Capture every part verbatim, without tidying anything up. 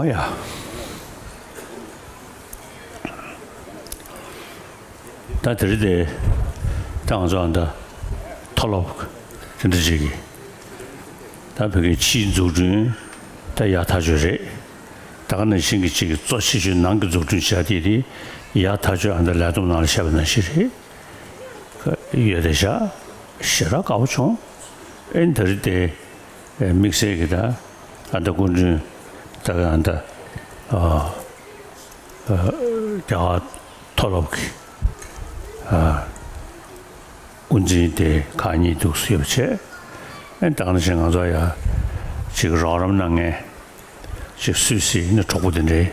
ཡ། ད་དེ་རིང་དེ་ད་ང་ཚོ་ཨ་ད་མཐོ་སློབ་དེ་འདྲ་ཅིག་གི་ད་བོད་ཀྱི་ཕྱིའི་འཛུགས་སྐྲུན་ད་ཡག་ཐག་ཆོད་རེད། ད་ག་ནང་བཞིན་གྱི་ཅིག་གི་གཙོ་ཆེ་ཤོས་ནང་གི་འཛུགས་སྐྲུན་བྱ་དེ་དེ་ཡག་ཐག་ཆོད་ཨ་ད་ལས་བསྡོམས་ནང་ལ་བཤད་པ་ནང་བཞིན་རེད། ཡོད་དེ་བཞག་ཞེ་དྲག་དགའ་པོ་བྱུང་། ཨེ་ནི་དེ་རིང་དེ་དམིགས་བསལ་གྱི་ད་ཨ་ད་སྐུ་མགྲོན་ད་ག་ཨ་ད་ཨ། རྒྱ་གར་མཐོ་སློབ་ཀྱི་དབུ་འཛིན་དེ་ཁག་གཉིས་འདུག་སེ་ཡོད་པ་བྱས། ཨེ་ད་ག་ནང་བཞིན་ང་ཚོ་ཡ་ཅིག་རོགས་རམ་གནང་མཁན་ཅིག་སུད་སི་ནས་གྲོགས་པོ་དེ་འདྲའི་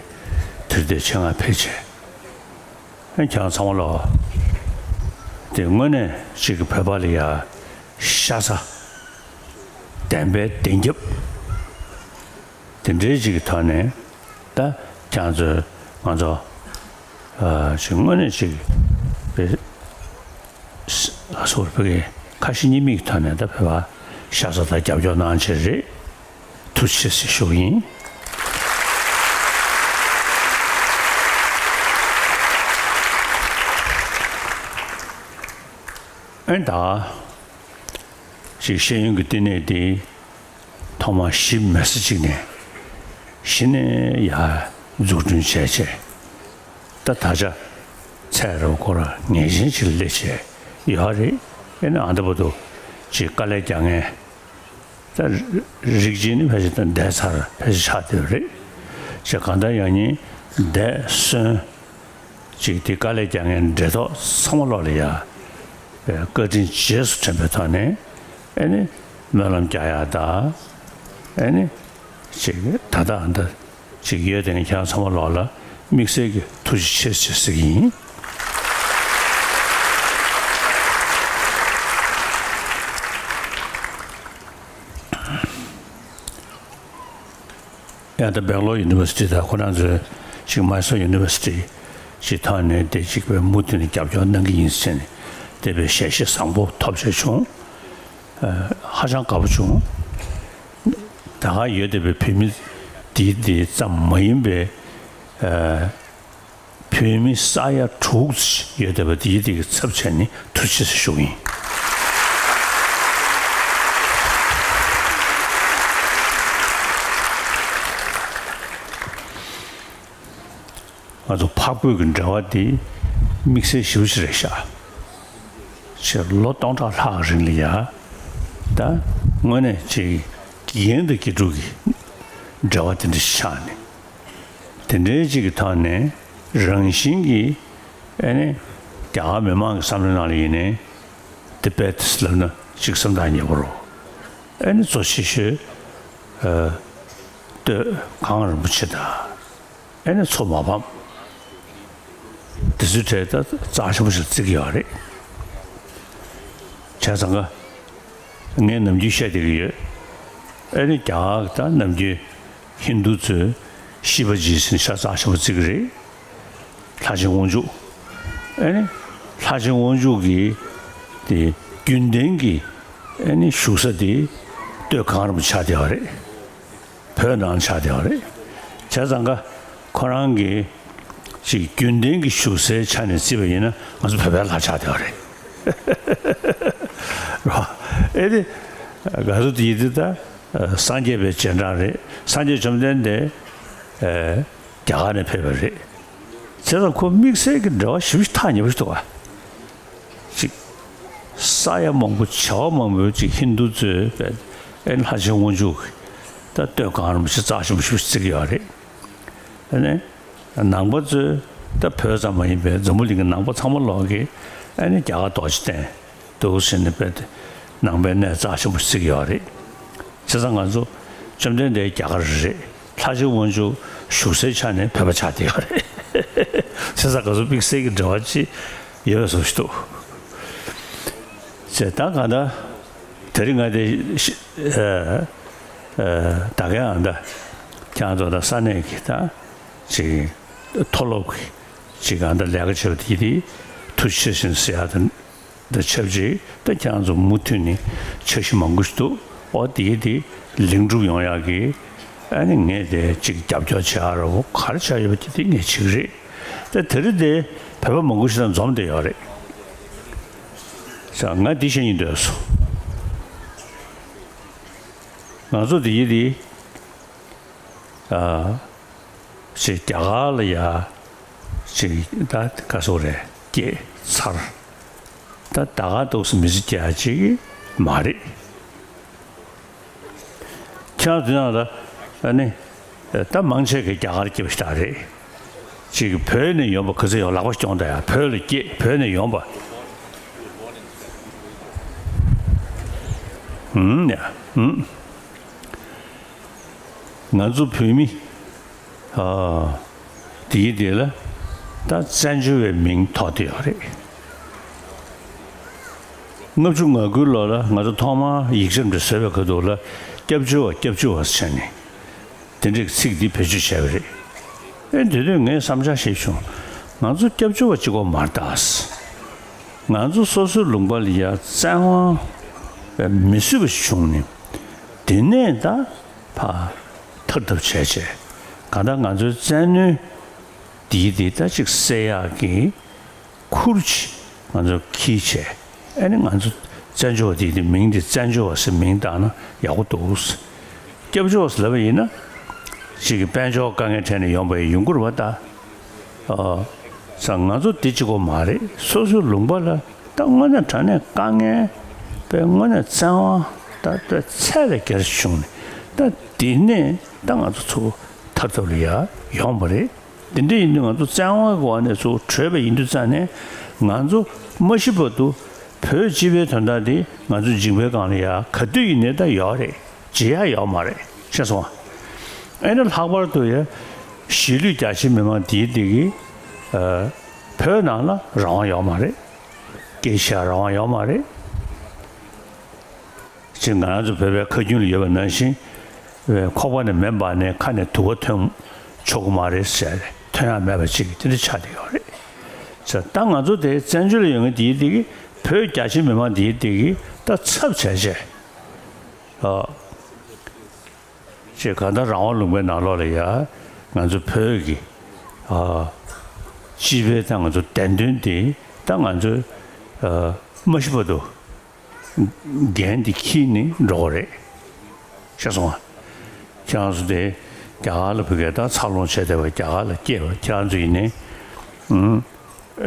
དེར་དེ་ཆེད་མངགས་ཕེབས་བྱས། ཨེ་ཁྱེད་རང་ཚང་མ་ལོ་དེ་དངོས་གནས་ཅིག་བོད་པ་ལ་ཡ་ཤ་ཚ་བདེན་པའི་བདེན་རྒྱབ། དེ་འདྲའི་ཅིག་གི་ཐོག་ནས་ད་ཁྱེད་ཚོས་ང་ཚོ་ཨ་ཅིག་དངོས་གནས་ཅིག་བོད་ཨ་སོར་བོད་ཀྱི་ཁ་ཞེ་གཉིས་མེད་ཀྱི་ཐོག་ནས་ད་བོད་པ་ཤ་ཚ་དང་རྒྱབ་སྐྱོར་གནང་བྱས་རེད། ཐུགས་རྗེ་ཆེ་ཞུ་གི་ཡིན། ཨེ་ད། ཅིག་ཤེས་ཡོན་གྱི་བསྟི་གནས་དེ་ཐོག་མར་གཞི་མེད་ས་ཅིག་ནས་གཞི་ནས་ཡར་འཛུགས་སྐྲུན་བྱས་བྱས། ད་ད་ཆ་ཚད་རབས་སྐོར་ངེས་ཅན་ཅིག་སླེབས་བྱས་ཡོད་རེད། ཨེ་ནི་ཨ་འདི་བར་དུ་ཅིག་དཀའ་ལས་རྒྱག་མཁན་ད་རིགས་གཅིག་ནི་ཕལ་ཆེར་ད་འདས་ཚར་ཕལ་ཆེར་ཆགས་བསྡད་པ་རེད། ཅིག་གང་ལྟར་ཡང་ཉིན་འདས་གསོན། ཅིག་དེ་དཀའ་ལས་རྒྱག་མཁན་འབྲེལ་ཐོགས་ཚང་མ་ལོག་ལ་ཡ། བཀའ་དྲིན་རྗེས་སུ་དྲན་པའི་ཐོག་ནས་ཨེ་ནི་སྨོན་ལམ་རྒྱག་ཡ་ད། ཨེ་ནི་ཅིག་ད་ལྟ་འདི་ཅིག་ཡོད་དེ་ནི་ཁྱེད་རང་ཚང་མ་ལོག་ལ་དམིགས་བསལ་གྱི་ཐུགས་རྗེ་ཆེ་ཞེས་ཟེར་གྱི་ཡིན། ཡང་ད་སྦེང་ལོར་ཡུ་ནི་ཝར་སི་ཊི་དང་ཁོ་རང་ཚོའི་ཅིག་མཱི་སོར་ཡུ་ནི་ཝར་སི་ཊི་ཅིག་ཐོག་ནས་དེ་ཅིག་པའི་མུ་མཐུད་ནས་རྒྱབ་སྐྱོར་གནང་གི་ཡིན་ཟེར་ནས་དེ་བའི་ཞལ་བཞེས་བཟང་པོ་ཐོབ་བྱས་བྱུང་། ཧ་ཅང་དགའ་པོ་བྱུང་། ད་ག་ཡོད་བསྡད་པའི་བོད་མི་འདི་འདི་ཙམ་མ་ཡིན་པའི་བོད་མི་ས་ཡ་དྲུག་ཡོད་བསྡད་པ་དེའི་དེ་གི་ཚབ་བྱས་ནས་ཐུགས་རྗེ་ཆེ་ཞུ་གི་ཡིན། ང་ཚོ་འཕགས་བོད་ཀྱི་འབྲེལ་བ་དེ་དམིགས་བསལ་ཞེ་པོ་ཅིག་རེད་ཤག་ཅེས་ལོ་སྟོང་ཕྲག་ལྷག་རིང་ལ་ཡ། ད་དངོས་གནས་ཅིག་དགེ་རྒན་དང་དགེ་ཕྲུག་གི་འབྲེལ་བ་དེ་འདྲ་ཞིག་ཆགས་ནས། དེ་འདྲའི་ཅིག་གི་ཐོག་ནས་རང་བཞིན་གྱིས་ཨེ་ནི་རྒྱ་གར་མི་མང་གི་བསམ་བློའི་ནང་ལ་ཡིན་ནའི་ཏི་བེད་ལབ་ན་ཅིག་སེམས་ཐག་ཉེ་པོ་རེད། ཨེ་ནི་གཙོ་ཆེ་ཤོས་ཨ་སྟོད་གངས་རིན་པོ་ཆེ་དང་། ཨེ་ནི་མཚོ་མ་ཕམ། དེ་ཚོའི་གྲས་ད་རྩ་ཆེན་པོ་ཞིག་བརྩི་གི་ཡོད་རེད། བྱས་ཙང་ཀ་ངས་ནམ་རྒྱུན་བཤད་བསྡད་ཀྱི་ཡོད། ཨེ་ནི་རྒྱ་གར་ད་ནམ་རྒྱུན་ཧིན་དུ་ཚོས་ཤི་བ་ཇི་ཟེར་ནས་ཤ་རྩ་ཆེན་པོ་བརྩི་གི་རེད། ལྷ་ཆེན་དབང་ཕྱུག་ཨེ་ནི་ལྷ་ཆེན་དབང་ཕྱུག་གི་དེ་རྒྱུན་ལྡན་གྱི་ཨེ་ནི་བཞུགས་ས་དེ་སྟོད་གངས་རིན་པོ་ཆེ་ཆགས་བསྡད་པ་རེད། བོད་ནང་ཆགས་བསྡད་པ་རེད། བྱས་ཙང་ཀ་ཁོ་རང་གི་ཅིག་རྒྱུན་ལྡན་གྱི་བཞུགས་སའི་ཆ་ནས་བརྩིས་པ་ཡིན་ན་ང་ཚོ་བོད་པའི་ལྷ་ཆགས་བསྡད་པ་རེད། རོ། ཨེ་དེ་ག་ཚོད་དེ་ཡིན་དུས་ད་སངས་རྒྱས་པའི་རྗེས་འབྲང་རེད། སངས་རྒྱས་བཅོམ་ལྡན་འདས་རྒྱ་གར་ནས་ཕེབས་པ་རེད། བྱས་ཙང་ཁོ་དམིགས་བསལ་གྱི་འབྲེལ་བ་ཞེ་པོ་ཅིག་ཐག་ཉེ་པོ་ཞིག་འདུག་ག་ཅིག་ས་ཡ་མང་པོ་བྱེ་བ་མང་པོའི་ཅིག་ཧིན་དུ་ཚོས་པའི་ཨེ་ལྷ་ཆེན་དབང་ཕྱུག་ད་སྟོད་གངས་རིན་པོ་ཆེ་རྩ་ཆེན་པོ་ཞིག་བརྩི་གི་ཡོད་རེད། ཨ་ནི་ནང་པ་ཚོས་ད་བོད་ཙམ་མ་ཡིན་པའི་འཛམ་བུ་གླིང་གི་ནང་པ་ཚང་མ་ལོག་གིས་ཨ་ནི་རྒྱ་གར་རྡོ་རྗེ་གདན་འདུག་ཟེར་ནས་པའི་ནང་པའི་གནས་རྩ་ཆེན་པོ་བརྩི་གི་ཡོད་རེད། བྱས་ཙང་ང་ཚོ་བཅོམ་ལྡན་འདས་རྒྱ་གར་རེད། ལྷ་ཆེན་དབང་ཕྱུག་བཞུགས་སའི་ཆ་ནས་བོད་པ་ཆགས་བསྡད་ཡོད་རེད། བྱས་ཙང་ང་ཚོ་དམིགས་བསལ་གྱི་འབྲེལ་བ་ཅིག་ཡོད་པའི་བཟོ་ཞིག་འདུག་ཅེས་ད་གང་ལྟར་དེ་རིང་ང་དེ་ཤི་ཨ་ཨ་ད་གའི་ཨ་ད་ཁྱེད་ཚོ་ད་ས་གནས་ཀྱི་ད་ཅིག་མཐོ་སློབ་ཀྱི་ཅིག་ཨ་ད་ལས་ཀ་བྱེད་པ་དེ་དེ་ཐུགས་རྗེ་ཆེ་ཟེར་ཡ་དང་། དང་ཆབས་ཅིག་ད་ཁྱེད་རང་ཚོ་མུ་མཐུད་ནས་འཆར་གཞི་མང་པོ་ཞིག་འདུག་ཨོ་དེ་དེ་ལེགས་འགྲུབ་ཡོང་ཡག་གི་ ཨ་ནི་ངས་དེ་གཅིག་རྒྱབ་སྐྱོར་བྱེད་ཨ་རོ་ག་རེ་བྱ་ཡོད་པ་དེ་དེ་ངས་བྱེད་ཀྱི་རེད། ད་དེ་རིང་དེ་བོད་པ་མང་པོ་ཞིག་དང་འཛོམས་བསྡད་ཡོད་རེད། ས་ང་འདི་བཤད་སྙིང་འདོད་སོང་། ང་ཚོ་དེ་ཡི་དེ་ཨ་ཅིག་རྒྱ་གར་ལ་ཡ་ཅིག་ད་ག་སོ་རེད་སྐྱེས་ཚར། ད་ད་ག་འདུག་སེ་མི་ཚེ་སྐྱེལ་ཡ་ཅིག་མ་རེད། ཁྱེད་རང་དེ་ནང་ལ་ཨ་ནི་ད་མང་ཆེ་གི་རྒྱ་གར་སྐྱེས་པ་ཞིག་རེད། ཅིག་བོད་ནས་ཡོང་པ་ག་ཚོད་ཡོང་ལག་པ་སྐྱོང་ད་ཡ་བོད་ལ་སྐྱེས་བོད་ནས་ཡོང་པ། ཧུམ་ཡ་ཧུམ། ང་ཚོ་བོད་མི་ཨ་དེའི་དེ་ལ་ད་བཙན་བྱོལ་བའི་མིང་ཐོགས་བསྡད་ཡོད་རེད། ལྔ་བཅུ་ང་དགུའི་ལོ་ལ་ང་ཚོ་ཐོག་མར་ཡིག་ཆ་འདི་བཟོས་པའི་ཁ་ཐུག་ལ་སྐྱབས་བཅོལ་བ་སྐྱབས་བཅོལ་བ་ཟེར་ནས་དེ་འདྲའི་ཚིག་འདི་བེད་སྤྱོད་བྱས་པ་རེད། ཨེ་དེ་དུས་ངས་བསམ་འཆར་བཤད་བྱུང་། ང་ཚོ་སྐྱབས་བཅོལ་བ་གཅིག་པོ་མ་རེད་ད། ང་ཚོ་སོ་སོའི་ལུང་པ་ལ་ཡ་བཙན་དབང་མི་བཟོད་པ་ཞིག་བྱུང་ནས་དེ་ནས་ད་ཕར་ཐར་ཐབས་བྱས་བྱས་གང་ལྟར་ང་ཚོའི་བཙན་གནོན་འདིའི་འདི་ད་ཅིག་སེལ་ཡག་གི་ཁུར་ཅིག་ང་ཚོ་འཁྱེར་བྱས་ཨ་ནི་ང་ཚོ་བཙན་བྱོལ་བ་འདིའི་འདི་མིང་འདི་བཙན་བྱོལ་བ་ཟེར་མིང་བཏགས་ན་ཡག་པོ་འདུག་སྐྱབས་བཅོལ་བ་ཟེར་ལབ་པ་ཡིན་ན་ཅིག་གི་དཔལ་འབྱོར་དཀའ་ངལ་འཕྲད་ནས་ཡོང་པ་ཡིན་ཡོང་གི་རེད་བ་ད། ཨ། ས་ང་ཚོ་འདི་གཅིག་པོ་མ་རེད། སོ་སོའི་ལུང་པ་ལ་ད་དངོས་གནས་དྲང་གནས་དཀའ་ངལ་པའི་དངོས་གནས་བཙན་དབང་ད་ད་ཚད་ལས་བརྒལ་བྱུང་ནས་ད་འདི་ནས་ད་ང་ཚོ་ཚུར་ཐར་ཐབས་ལ་ཡ་ཡོང་བ་རེད། འདི་འདྲ་ཡིན་དུས་ང་ཚོ་བཙན་དབང་གི་འོག་ནས་ཚུར་བྲོས་པ་ཡིན་དུས་ཙང་ནས་ང་ཚོ་མ་ཤི་བར་དུ་བོད་སྤྱི་པའི་དོན་དག་འདི་ང་ཚོ་མཇིང་པའི་སྒང་ལ་ཡ་ག་དུས་ཡིན་ནའི་ད་ཡོད་རེད། བརྗེད་ཡ་ཡོད་མ་རེད། ཤེས་སོང་ཨ་ནི་ལྷག་པར་དུ་ཡ་གཞིས་ལུས་རྒྱ་ཆེ་མི་མང་འདིའི་འདི་གི་ཨ་བོད་ནང་ལ་རང་དབང་ཡོད་མ་རེད། སྐད་ཆ་རང་དབང་ཡོད་མ་རེད། ཅིག་ང་རང་ཚོ་བོད་པའི་ཁ་རྒྱུན་ལ་ཡོད་པ་ནང་བཞིན་ཁོག་པ་ནས་མེ་འབར་ནས་ཁ་ནས་དུ་བ་ཐོན་ཆོག་གི་མ་རེད་ཟེར་ཐོན་ཡ་མེད་པ་ཅིག་དེ་འདྲ་ཆགས་བསྡད་ཡོད་རེད། ཙང་ད་ང་ཚོ་དེ་བཙན་བྱོལ་ལ་ཡོད་མཁན་དེའི་དེ་གི་བོད་རྒྱ་ཆེ་མི་མང་དེའི་དེ་གི་ད་ཚབ་བྱས་བྱས། ཨ། ཅེས་གང་ལྟར་རང་དབང་ལུང་པའི་ནང་ལོགས་ལ་ཡ་ང་ཚོ་བོད་ཀྱི་ཨ་སྤྱི་པའི་ད་ང་ཚོ་བདེན་དོན་དེ་ད་ང་ཚོ་ཨ་མ་ཤི་བར་དུ་འགན་དེ་འཁྱེར་ནས་འགྲོ་དགོས་རེད། ཤེས་སོང་ང་། ཁྱེད་རང་ཚོ་དེ་རྒྱ་གར་ལ་བོད་སྐད་ད་འཚར་ལོངས་བྱས་བསྡད་པ་རྒྱ་གར་ལ་སྐྱེས་པ་ཁྱེད་རང་ཚོ་ཡིན་ནའི་ཨུམ།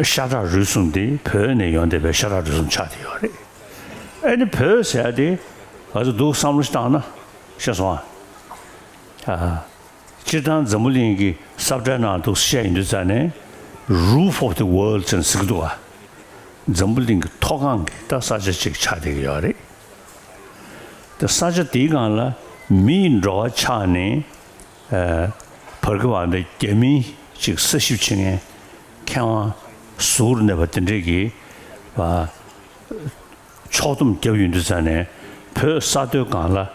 ཤ་ཁྲག་རུས་གསུམ་དེ་བོད་ནས་ཡོང་བསྡད་པའི་ཤ་ཁྲག་རུས་གསུམ་ཆགས་བསྡད་ཡོད་རེད། ཨ་ནི་བོད་ཟེར་ཡ་དེ་ང་ཚོ་འདུག་བསམ་བློ་ཞིག་བཏང་ན་ཤེས་སོང་ཨ། ཨ། སྤྱིར་བཏང་འཛམ་བུ་གླིང་གི་ས་བཀྲའི་ནང་འདུག་བཤད་ཡོང་དུས་ཙ་ནས་Roof of the World་ཅེས་ཟེར་གྱི་འདུག་ག་འཛམ་བུ་གླིང་གི་མཐོ་སྒང་གི་ད་ས་ཆ་ཅིག་ཆགས་བསྡད་ཀྱི་ཡོད་རེད། ད་ས་ཆ་དེའི་སྒང་ལ་མི་ཡི་འགྲོ་བ་ཆགས་ནས་ཨ་བར་གྱི་བར་འདི་རྒྱ་མིའི་ཅིག་ས་ཞིབ་བྱེད་མཁན་མཁས་དབང་ཟུར་གནས་པ་དེ་འདྲས་ཀྱིས་ཨ། ཕྱོགས་བསྡོམས་བརྒྱབ་ཡོང་དུས་ཙ་ནས་བོད་ས་མཐོའི་སྒང་ལ་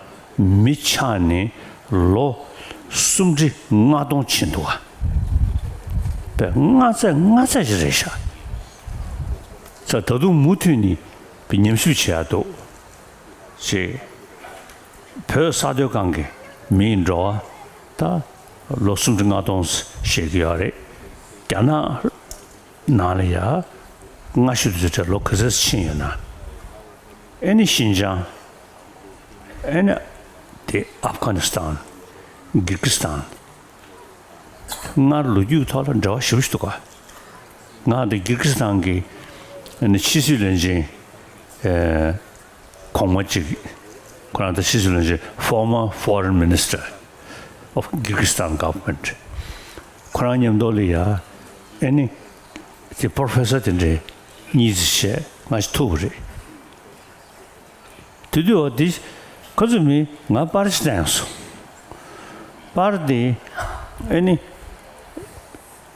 མི་ཆགས་ནས་ལོ་སུམ་ཁྲི་ལྔ་སྟོང་ཕྱིན་འདུག་ག་དཔེ་ལྔ་ཚད་ལྔ་ཚད་ཅིག་རེད་ཤག་ཙང་ད་དུང་མུ་མཐུད་ནས་ཉམས་ཞིབ་བྱེད་ཡག་འདུག་ཅེས། བོད་ས་མཐོའི་སྒང་གི་མིའི་འགྲོ་བ་ད་ལོ་སུམ་ཁྲི་ལྔ་སྟོང་བཤད་ཀྱི་ཡོད་རེད། རྒྱ་ནག་ནང་ལ་ཡ་སྔ་ཤོས་དུས་ཚོད་ལོ་ག་ཚོད་ཕྱིན་ཡོད་ན། ཨེ་ནི་ཤིན་ཅང་། ཨེ་ནི་དེ་ཨབ་གྷ་ནི་སི་ཐན། གིར་གི་སི་ཐན། སྔར་ལོ་རྒྱུས་ཐོག་ལ་འབྲེལ་བ་ཞེ་པོ་ཞིག་འདུག་ག་ང་དེ་གིར་གི་སི་ཐན་གི་ཨེ་ནི་ཕྱི་སྲིད་བློན་ཆེན་ཨེ་གོང་མ་གཅིག་ཁོ་རང་དེ་ཕྱི་སྲིད་བློན་ཆེན་former foreign minister of Kyrgyzstan government ཁོ་རང་མཉམ་དུ་ལ་ཡ་ཨེ་ནི། དེ་པོ་རོ་ཕེ་སར་དེ་འདྲས་གཉིས་ཙམ་བྱས་ང་ཞིག་ཐུག་པ་རེད། དེ་དུས་འོ་དེ་ཁོ་ཚོ་མི་ང་པར་ཞིག་བསྟན་སོང་། པར་དེ་ཨེ་ནི་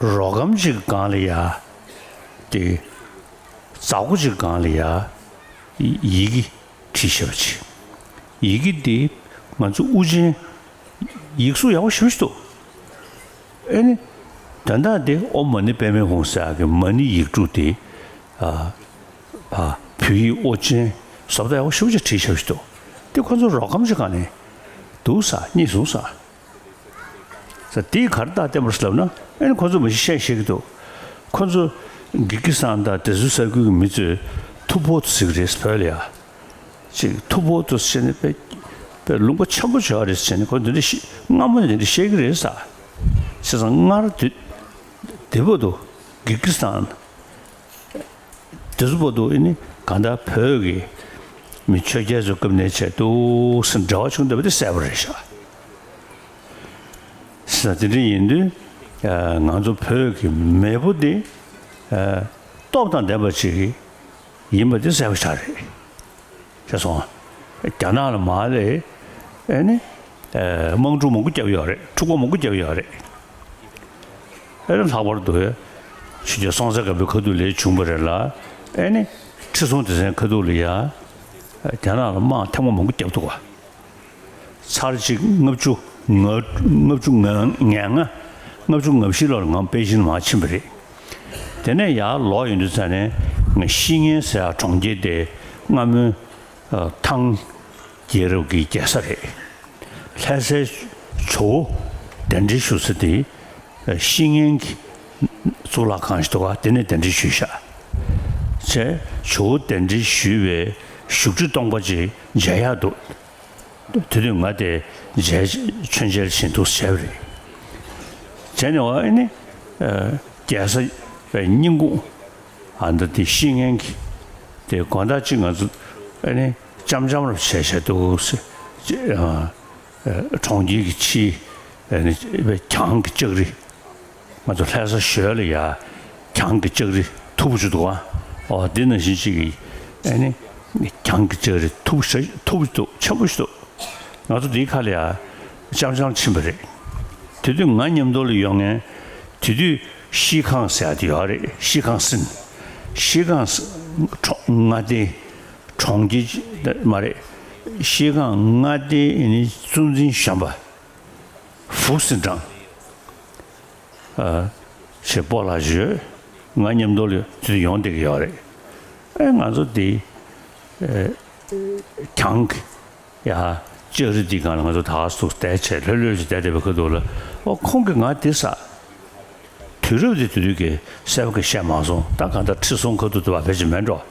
རོ་སྒམ་ཅིག་སྒང་ལ་ཡ་དེ་འཛག་སྒོ་ཅིག་སྒང་ལ་ཡ་ཡི་གེ་བྲིས་བཞག་པ་ཅིག་ཡི་གེ་དེ་ང་ཚོ་དབུ་ཅན། ཡིག་གཟུགས་ཡག་པོ་ཞེ་པོ་ཞིག་འདུག་ཨེ་ནི། དོན་དག་འདི་ཨོཾ་མ་ཎི་པདྨེ་ཧཱུྃ་ཟེར་ཡག་གི་མ་ཎི་ཡིག་འབྲུ་དེ། ཨ། ཨ། བོད་ཡིག་དབུ་ཅན་བཟོ་ལྟ་ཡག་པོ་ཞེ་པོ་ཅིག་བྲིས་བཞག་པ་ཞིག་འདུག་འདི་ཁོ་ཚོ་རོ་སྒམ་ཅིག་སྒང་ནས་འདུག་ས་རྙེད་སོང་ས། ད་དེའི་གར་རྟགས་བསྟན་པར་ལབ་ན། ཨེ་ནི་ཁོ་ཚོ་མ་གཞི་བཤད་ཤེས་ཀྱི་འདུག་ཁོ་ཚོ་གིར་གི་སི་ཐན་དང་དེ་ཚོའི་ས་ཁུལ་གྱི་མི་ཚོས་ཐུ་བྷོ་ཏུ་ཟེར་གྱི་རེད། བོད་ལ་ཡ་ཅིག་ཐུ་བྷོ་ཏུ་ཟེར་ནས་དཔེ་དཔེ་ལུང་པ་ཆེན་པོ་བྱས་རེད་ཟེར་ནས། ཁོ་འདི་འདྲ་ཤི་སྔ་མོ་ནས་འདི་འདྲ་བཤད་ཀྱི་རེད་ས། བྱས་ཙང་སྔར་དུས་དེ་བར་དུ་གིར་གི་སི་ཐན་དེ་ཚོ་བར་དུ་ཨེ་ནི་གང་ལྟར་བོད་ཀྱི་མི་ཆོས་རྒྱལ་ཚོའི་སྐབས་ནས་བྱས་འདུག་ཟེར་འབྲེལ་བ་བྱུང་བསྡད་པ་དེ་གསལ་པོ་རེད་ཤག་ས་དེ་འདྲ་ཡིན་དུས། ཨ། ང་ཚོ་བོད་ཀྱི་མེས་པོ་འདི། ཨ། སྟོབས་དང་ལྡན་པ་ཅིག་ཡིན་པ་འདི་གསལ་པོ་ཆགས་རེད། ཤེས་སོང་། རྒྱ་ནག་ལ་མར་ལས་ཨེ་ནི། ཨ། དམག་འཁྲུག་མང་པོ་བརྒྱབ་ཡོད་རེད། འཁྲུག་པ་མང་པོ་བརྒྱབ་ཡོད་རེད། ཨེ་ནི་ལྷག་པར་དུ་ཆོས་རྒྱལ་སྲོང་བཙན་སྒམ་པོའི་ཁ་ཐུག་ལ་བྱུང་བ་རེད་ལ། ཨེ་ནི་ཁྲི་སྲོང་ལྡེ་བཙན་ཁ་ཐུག་ལ་ཡ་རྒྱ་ནག་ལ་དམག་ཐེངས་མ་མང་པོ་བརྒྱབ་འདུག་བ། ཚར་གཅིག་ལྔ་བཅུ་ང་ལྔ་བཅུ་ང་ལྔ། ལྔ་བཅུ་ང་བཞི་ལོར་ང་པེ་ཅིན་མར་ཕྱིན་པ་རེད། དེ་ནས་ཡར་ལོག་ཡོང་དུས་ཙ་ནས་ང་ཤི་ངན་ཟེར་ཡག་གྲོང་ཁྱེར་དེ་སྔ་མོའི། ཨ། ཐང་རྒྱལ་རབས་ཀྱི་རྒྱལ་ས་རེད། ལྷ་སའི་ཇོ་བོ་གདན་འདྲེན་ཞུ་ས་དེ་ཤི་ངན་གྱི་གཙུག་ལག་ཁང་ཞིག་འདུག་ག་དེ་ནས་གདན་འདྲེན་ཞུས་ཤག་བྱས་ཇོ་བོ་གདན་འདྲེན་ཞུས་པའི་བཞུགས་ཁྲི་སྟོང་པ་ཅིག་མཇལ་ཡག་འདུག་དེ་དུས་ང་དེ་མཇལ་མཆོད་མཇལ་བྱེད་འདུག་བྱས་པ་རེད། བྱས་ནས་ཨ་ནི། ཨ། རྒྱལ་ས་པའི་སྙིང་ཁུང་། ཨ། འདི་དེ་ཤི་ངན་གྱི་དེ་དགོང་དག་ཅིག་ང་ཚོ་ཨ་ནི་འཆམ་འཆམ་རུ་བྱས་བྱས་འདུག་ཟེར། ཨ། ཨ། གྲོང་ཁྱེར་གྱི་ཕྱི། ཨ་ནི་གྱང་གི་ལྕགས་རི། ང་ཚོ་ལྷ་ས་ཞོལ་ལ་ཡ་གྱང་གི་ལྕགས་རི་མཐུག་པོ་ཅིག་འདུག་ཨ། འོ་འདི་ནང་བཞིན་ཅིག་གི་ཨ་ནི་གྱང་གི་ལྕགས་རི་མཐུག་པོ་ཞེ་མཐུག་པོ་ཅིག་འདུག་ཆེན་པོ་ཞིག་འདུག་ང་ཚོ་འདིའི་ཁ་ལ་ཡ་འཆམ་འཆམ་ཕྱིན་པ་རེད། དེ་དུས་ང་མཉམ་དུ་ལ་ཡོང་མཁན་དེ་དུས་ཤིས་ཁང་ཟེར་ཡ་དེ་ཡོད་རེད། ཤིས་ཁང་ཟེར། ཤིས་ཁང་ཟེར། གྲོང་མངའ་སྡེ། གྲོང་ཁྱེར་མ་རེད། ཤིས་ཁང་མངའ་སྡེའི་ཨ་ནི་གཙོ་འཛིན་གཞོན་པ་ཧྥུ་སིན་ཀྲང་། ཨ། ཞེས་སྤོ་ལགས་ཡོད། ང་མཉམ་དུ་ལ་དེ་དུས་ཡོང་བསྡད་ཀྱི་ཡོད་རེད། ཨེ། ང་ཚོ་དེ། ཨེ། གྱང་གི་ཡ་ལྕགས་རི་འདི་སྒང་ལ་ང་ཚོ་ད་སུ་བསྡད་བྱས་ལྷོད་ལྷོད་ཅིག་བསྡད་བསྡད་པའི་ཁ་ཐུག་ལ། ཨོ། ཁོང་གིས་ང་དེ་ས། དུས་རབས་དེ་དུས་དུས་ཀྱི་གསལ་པོ་གི་བཤད་མ་སོང་། ད་གང་ལྟར་ཁྲི་སྲོང་ཁ་ཐུག་དུ་བ་ཕལ་ཆེར་མེད་འགྲོ།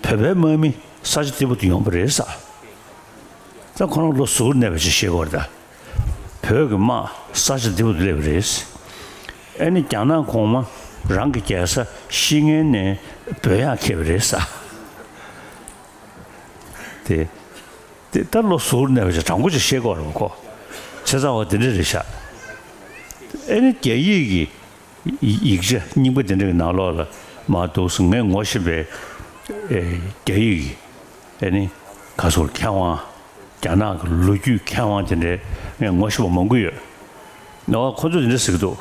བོད་པའི་དམག་མི་ས་ཆ་འདི་བར་དུ་ཡོང་བ་རེད་ས། ད་ཁོ་རང་ལོ་ཟུར་གནས་པ་ཞིག་ཤེས་དགོས་རེད་ད། བོད་ཀྱི་དམག་ས་ཆ་འདི་བར་དུ་སླེབས་པ་རེད། ཨེ་ནི་རྒྱ་ནག་གོང་མ་རང་གི་རྒྱལ་ས་ཤི་ངན་ནས་སྦོད་ཡག་འཁེལ་བ་རེད་ས། དེ་དེ་ད་ལོ་ཟུར་གནས་པ་ཞིག་དྲང་པོ་ཅིག་ཤེས་དགོས་རེད་ཁོ། བྱས་ཙང་བ་དེ་འདྲ་རེད་ཤག་ཨེ་ནི་རྒྱ་ཡིག་གི་ཡིག་ཆ་རྙིང་པ་དེ་འདྲ་གི་ནང་ལོགས་ལ་མར་འདུག་སེ་ངས་ངོ་ཤེས་པའི། ཨེ། རྒྱ་ཡིག་གི་ཨེ་ནི་ག་ཟེར། མཁས་དབང་། རྒྱ་ནག་གི་ལོ་རྒྱུས་མཁས་དབང་དེ་འདྲའི་ངས་ངོ་ཤེས་པ་མང་པོ་ཡོད། ཨོ། ཁོ་ཚོས་དེ་འདྲ་ཟེར་གྱི་འདུག་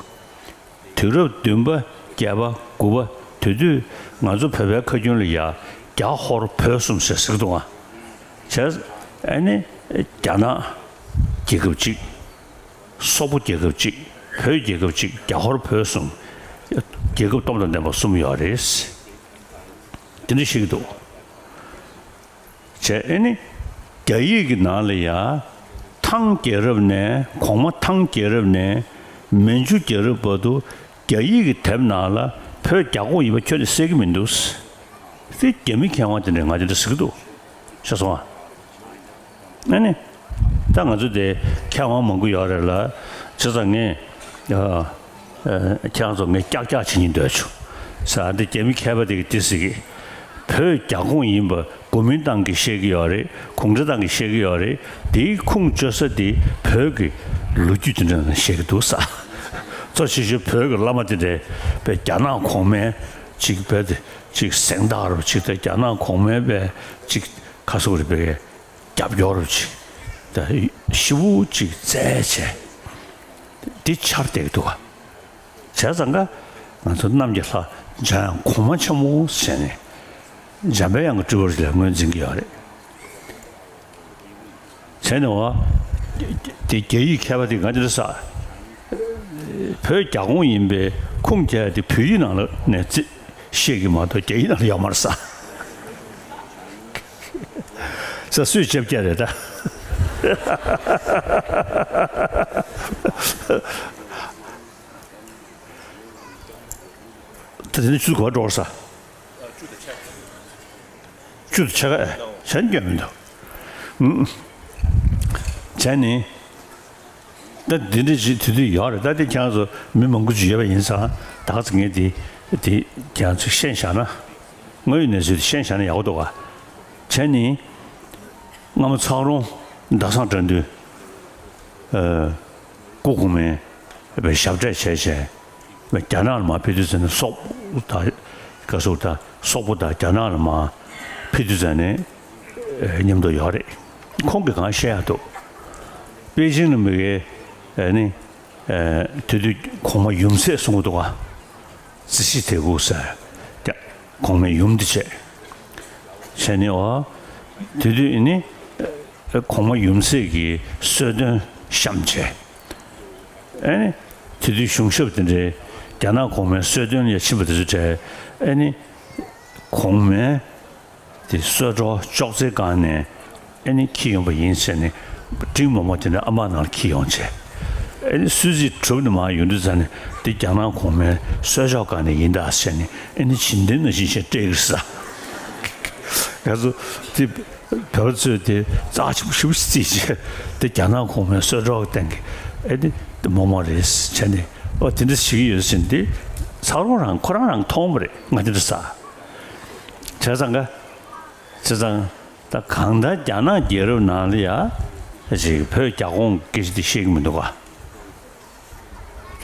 དུས་རབས་བདུན་པ་བརྒྱད་པ་དགུ་པ་དེ་དུས་ང་ཚོ་བོད་པའི་ཁ་རྒྱུན་ལ་ཡ་རྒྱ་ཧོར་བོད་གསུམ་ཟེར་ཟེར་གྱི་འདུག་ཨ། བྱས་ཨ་ནི་རྒྱ་ནག་རྒྱལ་ཁབ་གཅིག་སོག་པོ་རྒྱལ་ཁབ་གཅིག་བོད་རྒྱལ་ཁབ་གཅིག་རྒྱ་ཧོར་བོད་གསུམ། རྒྱལ་ཁབ་སྟོབས་དང་ལྡན་པ་གསུམ་ཡོད་རེད། དེ་འདྲ་བཤད་ཀྱི་འདུག་བྱས་ཨེ་ནི། རྒྱ་ཡིག་གི་ནང་ལ་ཡ། ཐང་རྒྱལ་རབས་ནས། གོང་མ་ཐང་རྒྱལ་རབས་ནས་མན་ཇུ་རྒྱལ་རབས་བར་དུ་རྒྱ་ཡིག་གི་དེབ་ནང་ལ་བོད་རྒྱ་ཁོངས་ཡིན་པ་ཁྱོན་ནས་གསལ་གྱི་མི་འདུག་དེ་རྒྱ་མི་མཁས་དབང་དེ་འདྲས་ང་དེ་འདྲ་ཟེར་གྱི་འདུག་ཤེས་སོང་ཨ། ཨ་ནི། ད་ང་ཚོ་དེ་མཁས་དབང་མང་པོ་ཡོད་རེད་ལ། བྱས་ཙང་ངས། ཨ། ཨ། ཁྱེད་རང་ཚོ་ངས་ཀྱག་ཀྱག་བྱེད་སྙིང་འདོད་བྱུང་། ས་འདི་རྒྱ་མི་མཁས་པ་དེ་གིས་དེ་ཟེར་གི། བོད་རྒྱ་ཁོངས་ཡིན་པ་གོ་མིན་ཏང་གིས་བཤད་ཀྱི་ཡོད་རེད། གུང་ཁྲན་ཏང་གིས་བཤད་ཀྱི་ཡོད་རེད། དེའི་ཁུངས་བཅོལ་ས་དེ་བོད་ཀྱི་ལོ་རྒྱུས་དེ་འདྲ་ནང་བཤད་ཀྱི་འདུག་ས། གཙོ་ཆེ་ཤོས་བོད་ཀྱི་བླ་མ་དེ་འདྲས་པའི་རྒྱ་ནག་གོང་མའི་ཅིག་བོད་དེ་ཅིག་གཟེངས་རྟགས་རུ་ཅིག་དང་། རྒྱ་ནག་གོང་མའི་པའི་ཅིག་ག་ཟེར་དགོས་རེད། པའི་རྒྱབ་སྐྱོར་ཅིག་ད་ཞེ་པོ་ཅིག་བཙལ་བྱས་འདི་འཆར་བསྡད་ཀྱི་འདུག་ག་བྱས་ཙང་ཀ་ང་ཚོ་གནམ་གྱི་ལྷ་འཇམ་དབྱངས་གོང་མ་ཆེན་མོ་ཟེར་ནས་འཇམ་པའི་དབྱངས་ཀྱི་སྤྲུལ་པ་ཞིག་ལ་ངོས་འཛིན་གྱི་ཡོད་རེད། བྱས་ནས་བ་དེ་རྒྱ་ཡིག་མཁས་པ་དེ་ང་འདི་འདྲ་ཟེར། བོད་རྒྱ་ཁོངས་ཡིན་པའི་ཁུངས་བཅད་དེ་བོད་ཡིག་ནང་ལ་ནས་བཙལ། བཤད་ཀྱི་མ་གཏོགས་རྒྱ་ཡིག་ནང་ལ་ཡོད་མ་རེད་ས། ས་སུས་ལྕེབ་རྒྱག་རེད་ད། ད་དེ་ནི་ཆུ་གོ་འགྲོ་ས། བཅུ་དང་ཕྱེད་ཀ་བྱས་ནས་སྐྱོན་མི་འདུག་བྱས་ནི། ད་འདི་འདྲ་ཞིག་དུས་དུས་ཡོད་རེད། ད་དེ་ཁྱེད་རང་ཚོ་མི་མང་པོ་ཅིག་ཡོད་པ་ཡིན་ཙང་ད་ག་ཚོད་ངས་དེ་དེ་ཁྱེད་རང་ཚོས་ཤེས་བཞག་ན། དངོས་ཡོད་གནས་ཚུལ་དེ་ཤེས་བཞག་ན་ཡག་པོ་འདུག་ག་བྱས་ནི། སྔ་མོ་ཚག་རོང་ཟླ་བཟང་དགྲ་འདུལ། སྐུ་གོང་མའི་ཞབས་གྲས་བྱས་བྱས། རྒྱ་ནག་ལ་མར་ཕེབས་དུས་ཙམ་ནས་སོག་པོ་དང་། ག་སོག་དང་སོག་པོ་དང་རྒྱ་ནག་ལ་མར་ཕེབས་དུས་ཙམ་ནས་མཉམ་དུ་ཡོད་རེད། ཁོང་གིས་གང་བཤད་ཡག་འདུག་པེ་ཅིང་ལ་མི་དགེ་ནི་དེ་དུས་གོང་མ་ཡུམ་སྲས་གསུང་གི་འདུག་ག་ཙི་ཤི་དེ་གུ་ཟེར། ཀྱ་གོང་མའི་ཡུམ་འདི་བྱས། བྱས་ནས་འོ། དེ་དུས་ནི་གོང་མ་ཡུམ་སྲས་ཀྱི་གསོལ་སྟོན་བཤམས་བྱས། ཨེ་ནི། དེ་དུས་གཞུང་ཞབས་དེ་འདྲའི་རྒྱ་ནག་གོང་མའི་གསོལ་སྟོན་ལ་ཕྱིན་པ་དེ་ཚོ་གྲས། ཨེ་ནི། གོང་མའི་དེ་གསོལ་ཚོགས་ཅོག་ཙེའི་སྒང་ནས་ཨེ་ནི་འཁྱེར་ཡོང་པ་ཡིན་ཟེར་ནས་སྤྲིན་མོག་མོག་དེ་འདྲ་ཨ་མ་ནང་ལ་འཁྱེར་ཡོང་བྱས། ཨེ་ནི་གསོལ་ཚིགས་གྲུབ་ནས་མར་ཡོང་དུས་ཙམ་ནས་དེ་རྒྱ་ནག་གོང་མའི་གསོལ་ཚོགས་སྒང་ནས་ཡིན་ད་ཟེར་ནས་ཨེ་ནི་བྱིན་ལྡན་ནང་བཞིན་བྱས་སྤྲད་ཀྱི་རེད་ཟེར། ང་ཚོ་དེ། བོད་པ་ཚོས་དེ་རྩ་ཆེན་པོ་ཞེ་པོ་བརྩིས་བྱས། དེ་རྒྱ་ནག་གོང་མའི་གསོལ་ཚོགས་ཀྱི་སྟེང་གི་ཨེ་དེ་དེ་མོག་མོག་རེད་བྱས་ནས། ཨོ་དེ་འདྲ་བྱེད་ཀྱི་ཡོད་ཟེར་ནས། དེ་ཚ་རོང་རང་ཁོ་རང་རང་མཐོང་བ་རེད། ང་དེ་འདྲ་ཟ། བྱས་ཙང་ག་བྱས་ཙང་ད་གང་ལྟར་རྒྱ་ནག་རྒྱལ་རབས་ནང་ལ་ཡ་ཅིག་བོད་རྒྱ་ཁོངས་སྐད་ཆ་དེ་བཤད་ཀྱི་མི་འདུག་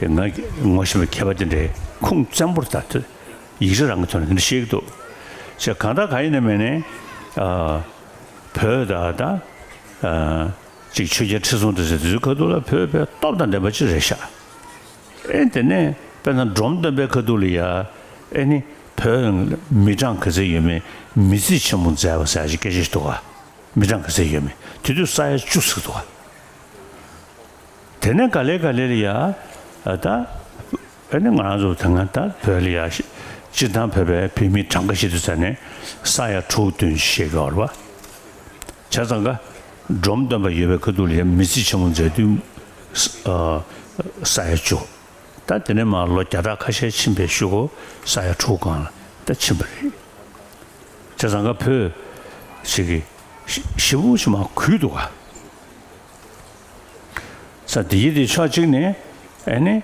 ག་དེ་ང་ངོ་ཤེས་པའི་མཁས་པ་དེ་འདྲའི་ཁུངས་བཙན་པོར་ད་དེ་ཡིག་ཆ་རང་གི་ཐོག་ནས་དེ་འདྲ་བཤད་ཀྱི་འདུག་ཅེས་གང་ལྟར་གང་ཡིན་ནའི་མིན་ནའི། ཨ། བོད་ད་ད། ཨ། ཅིག་ཆོས་རྒྱལ་ཁྲི་སྲོང་ལྡེ་བཙན་དེ་ཚོའི་ཁ་ཐུག་ལ་བོད་དཔེ་སྟོབས་དང་ལྡན་པ་ཅིག་རེད་ཤག་ཨེ་དེ་ནས་དཔེར་ན་འབྲོམ་སྟོན་པའི་ཁ་ཐུག་ལ་ཡ། ཨེ་ནི་བོད་མི་གྲངས་ག་ཚད་ཡོད་མེད་མི་རྩིས་ཆེན་མོ་མཛད་པ་ཟེར་ཡ་ཅིག་སྐད་ཆ་ཞིག་འདུག་ག་མི་གྲངས་ག་ཚད་ཡོད་མེད་དེ་དུས་ས་ཡ་བཅུ་ཟེར་འདུག་ག་དེ་ནས་ག་ལེ་ག་ལེ་ལ་ཡ། ཨ་ད། ཨ་ནི་ང་རང་ཚོ་དེ་སྔ་ད་བོད་ལ་ཡ་ཤི། སྤྱིར་བཏང་བོད་པའི་བོད་མི་གྲངས་ཀ་བཤད་དུས་ཙ་ནས་ས་ཡ་དྲུག་བདུན་ཞིག་བཤད་ཀྱི་ཡོད་རེད་པ། བྱས་ཙང་ཀ་འབྲོམ་སྟོན་པ་ཡོད་པའི་ཁ་ཐུག་ལ་ཡ་མི་རྩིས་ཆེན་མོ་མཛད་དུས། ཨ། ས་ཡ་བཅུ། ད་དེ་ནས་མར་ལོ་བརྒྱ་ཕྲག་ཁ་ཤས་ཕྱིན་པའི་གཞུག་གུ་ས་ཡ་དྲུག་སྒང་ལ་ད་ཕྱིན་པ་རེད། བྱས་ཙང་ཀ་བོད་ཞིག་གི་ཞི་བོ་ཞིག་མར་གུད་འདུག་ག་ས་དེ་ཡི་དེ་ཕྱོགས་གཅིག་ནས་ཨེ་ནི།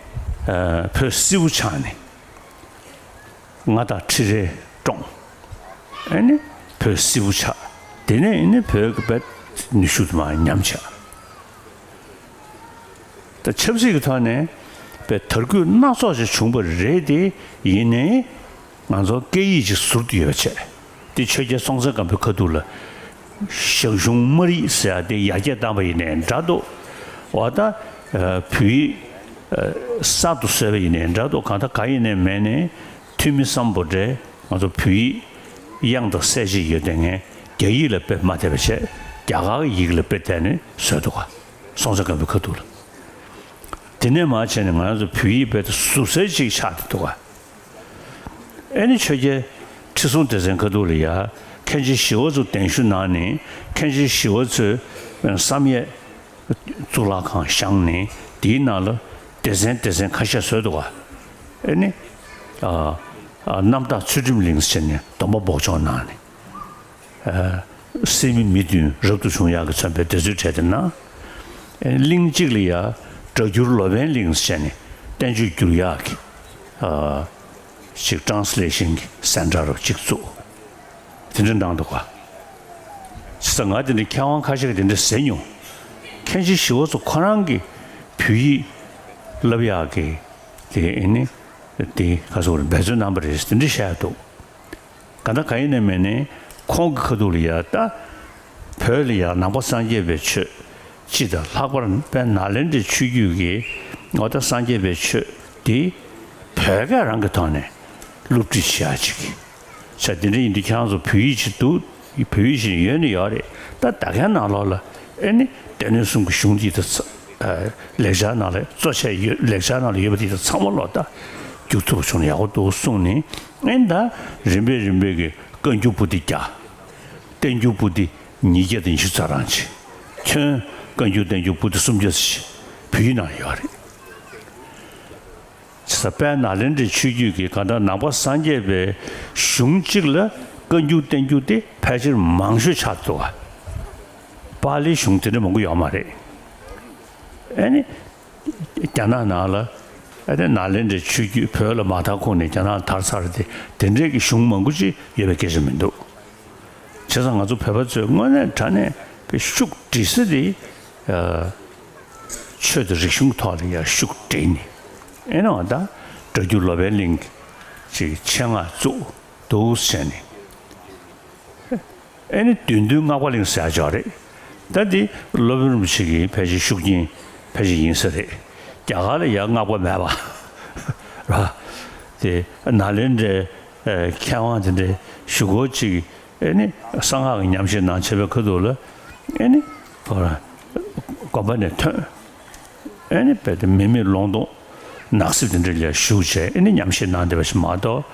ཨ། བོད་སིལ་བུ་ཆགས་ནས། མངའ་བདག་ཁྲི་རལ་བཀྲོངས། ཨེ་ནི། བོད་སིལ་བུ་ཆགས། དེ་ནས་ཨེ་ནི་བོད་ཀྱི་བོད་ནུས་ཤུགས་དུ་མ་ཉམས་ཆགས། ད་ཆབ་སྲིད་ཀྱི་ཐོག་ནས་བོད་དར་རྒུད་སྣ་ཚོགས་ཤིག་བྱུང་བ་རེད་དེ། ཡིན་ནའི། ང་ཚོ་སྐད་ཡིག་ཅིག་ཟུར་དུ་ཡོད་པ་བྱས། དེ་ཆོས་རྒྱལ་སྲོང་བཙན་སྒམ་པོའི་ཁ་ཐུག་ལ། ཞང་ཞུང་སྨར་ཡིག་ཟེར་ཡ་དེ་ཡར་རྒྱས་བཏང་པ་ཡིན་ནའི་འདྲ་འདུག་འོ་ད། བོད་ཡིག་གསར་དུ་བཟོས་པ་ཡིན་ནའི་འདྲ་འདུག་གང་ལྟར་གང་ཡིན་ནའི་མིན་ནའི། ཐོན་མི་སམ་བྷོ་ཊས་ང་ཚོ་བོད་ཡིག་དབྱངས་དང་གསལ་བྱེད་ཡོད་དེ་ངས་རྒྱ་ཡིག་ལ་དཔེ་མ་བལྟས་པ་བྱས། རྒྱ་གར་གྱི་ཡིག་ལ་དཔེ་བལྟས་ནས་བཟོས་འདུག་ག་སྲོང་བཙན་སྒམ་པོའི་ཁ་ཐུག་ལ། དེ་ནས་མར་བྱས་ནས་ང་རང་ཚོ་བོད་ཡིག་དཔེ་དེ་ཟུར་གསལ་ཅིག་ཆགས་བསྡད་འདུག་ག་ཨེ་ནི་ཆོས་རྒྱལ་ཁྲི་སྲོང་ལྡེ་བཙན་ཁ་ཐུག་ལ་ཡ། མཁན་ཆེན་ཞི་བ་འཚོ་གདན་ཞུ་གནང་ནས། མཁན་ཆེན་ཞི་བ་འཚོས་བསམ་ཡས་གཙུག་ལག་ཁང་བཞེངས་ནས། དེའི་ནང་ལ་སྡེ་ཚན་སྡེ་ཚན་ཁ་ཤས་བཟོས་འདུག་ག་ཨེ་ནི། ཨ། ཨ། རྣམ་དག་ཚུལ་ཁྲིམས་གླིང་ཟེར་ནས་སྡོམ་པ་འབོགས་ཆོག་གནང་ནས། ཨ། སད་མི་མི་བདུན་རབ་ཏུ་བྱུང་ཡག་གིས་མཚོན་པའི་སྡེ་ཚུལ་གྲས་དེ་གནང་། ཨེ། གླིང་གཅིག་ལ་ཡ་སྒྲ་བསྒྱུར་ལོ་པཎ་གླིང་ཟེར་ནས་བསྟན་བཅོས་བསྒྱུར་ཡག་གི། ཨ། ཅིག་ཊེ་རན་སི་ལེ་ཤན་གྱི་སེན་ཊར་རུ་གཅིག་བཙུགས། དེ་འདྲ་གནང་འདུག་ག་བྱས་ཙང་ང་དེ་འདྲ་མཁས་དབང་ཁ་ཤས་ཀྱིས་དེ་འདྲ་ཟེར་མྱོང་། མཁན་ཆེན་ཞི་བ་འཚོ་ཁོ་རང་གིས་བོད་ཡིག་བསླབ་ཡག་གི་དེ་ཨེ་ནི་དེ་ག་ཚོད་འབད་བརྩོན་གནང་བ་རེད་དེ་འདྲ་བཤད་འདུག་གང་ལྟར་གང་ཡིན་ནའི་མིན་ནའི་ཁོང་གི་ཁ་ཐུག་ལ་ཡ་ད། བོད་ལ་ཡ་ནང་པ་སངས་རྒྱས་པའི་ཆོས་སྤྱི་དང་ལྷག་པར་དཔལ་ནཱ་ལེནྡྲའི་ཆོས་བརྒྱུད་ཀྱི་འོ་ད་སངས་རྒྱས་པའི་ཆོས་འདི་བོད་སྐད་རང་གི་ཐོག་ནས་སློབ་ཁྲིད་བྱེད་ཡ་ཅིག་གི་ས་དེ་འདྲ་ཡིན་དུས་ཁྱེད་རང་ཚོ་བོད་ཡིག་ཅིག་འདུག་བོད་ཡིག་ཅིག་ཡོད་ནི་ཡོད་རེད། ད་ད་གའི་ནང་ལོགས་ལ་ཨེ་ནི་སྡེ་སྣོད་གསུམ་གྱི་གཞུང་འདི་དང་ཚ་ལེགས་སྦྱར་ནང་ལ་གཙོ་ཆེ་ཡོད། ལེགས་སྦྱར་ནང་ལ་ཡོད་པ་འདི་དང་ཚང་མ་ལོག་ད་བསྒྱུར་ཐུབ་པ་བྱུང་ན་ཡག་པོ་འདུག་གསུངས་ནས། ཨེ་ད་རིམ་པས་རིམ་པས་ཀྱི་བཀའ་འགྱུར་པོ་ཏི་བརྒྱ། བསྟན་འགྱུར་པོ་ཏི་ཉིས་བརྒྱ་དང་ཉི་ཤུ་རྩ་གྲངས་ཅིག་ཐོན། བཀའ་འགྱུར་བསྟན་འགྱུར་པོ་ཏི་སུམ་བརྒྱ་ཙམ་ཞིག་བོད་ཡིག་ནང་ཡོད་རེད། བྱས་ཙང་དཔལ་ནཱ་ལེནྡྲའི་ཆོས་བརྒྱུད་ཀྱི་གང་ལྟར་ནང་པ་སངས་རྒྱས་པའི་གཞུང་གཅིག་ལ་བཀའ་འགྱུར་བསྟན་འགྱུར་དེ་ཕལ་ཆེར་མང་ཤོས་ཆགས་འདུག་ག། པཱ་ལིའི་གཞུང་དེ་འདྲ་མང་པོ་ཡོད་མ་རེད། ཨ་ནི། རྒྱ་ནག་ནང་ལ་ཨ་ནི་ནཱ་ལེནྡྲའི་ཆོས་བརྒྱུད་བོད་ལ་མ་དར་གོང་ནས་རྒྱ་ནག་ལ་དར་ཚར་ཏེ་དེ་འདྲའི་གི་གཞུང་མང་པོ་ཅིག་ཡོད་པའི་སྐད་ཆ་མི་འདུག། བྱས་ཙང་ང་ཚོ་བོད་པ་ཚོས་དངོས་གནས་དྲང་གནས་པའི་ཤུགས་སྒྲིལ་ས་དེ་ཆོས་དང་རིག་གཞུང་ཐོག་ལ་ཡར་ཤུགས་སྒྲིལ་ནས། ཨེ་ནའང་ད་སྒྲ་བསྒྱུར་ལོ་པཎ་གླིང་གི་ཆེད་སྔགས་བཙུགས་འདུག་བྱས་ནས། ཨེ་ནི་བདུད་འདུལ་སྔགས་པ་གླིང་ཟེར་ཡག་ཅིག་ཡོད་རེད། ད་འདི་སློབ་དཔོན་རིན་པོ་ཆེ་གི་ཕལ་ཆེར་ཤུགས་རྐྱེན་ཕལ་ཆེར་ཡིན་ས་རེད། རྒྱ་གར་ལ་ཡང་སྔགས་པ་མེད་པ་རེད་པ། དེ་ནཱ་ལེནྡྲའི་མཁས་དབང་དེ་འདྲའི་ཞུ་སྒོ་ཅིག་ཨེ་ནི་གསང་སྔགས་ཀྱི་ཉམས་བཞེས་གནང་བྱས་པའི་ཁ་ཐུག་ལ་ཨེ་ནི་ཁོ་རང་དགོན་པ་ནས་ཐོན། ཨེ་ནི་དཔེ་དེ་མི་མེད་ལུང་སྟོང་ནགས་གསེབ་དེ་འདྲ་ལ་བཞུགས་བྱས་ཨེ་ནི་ཉམས་བཞེས་གནང་བསྡད་པ་ཞིག་མ་གཏོགས།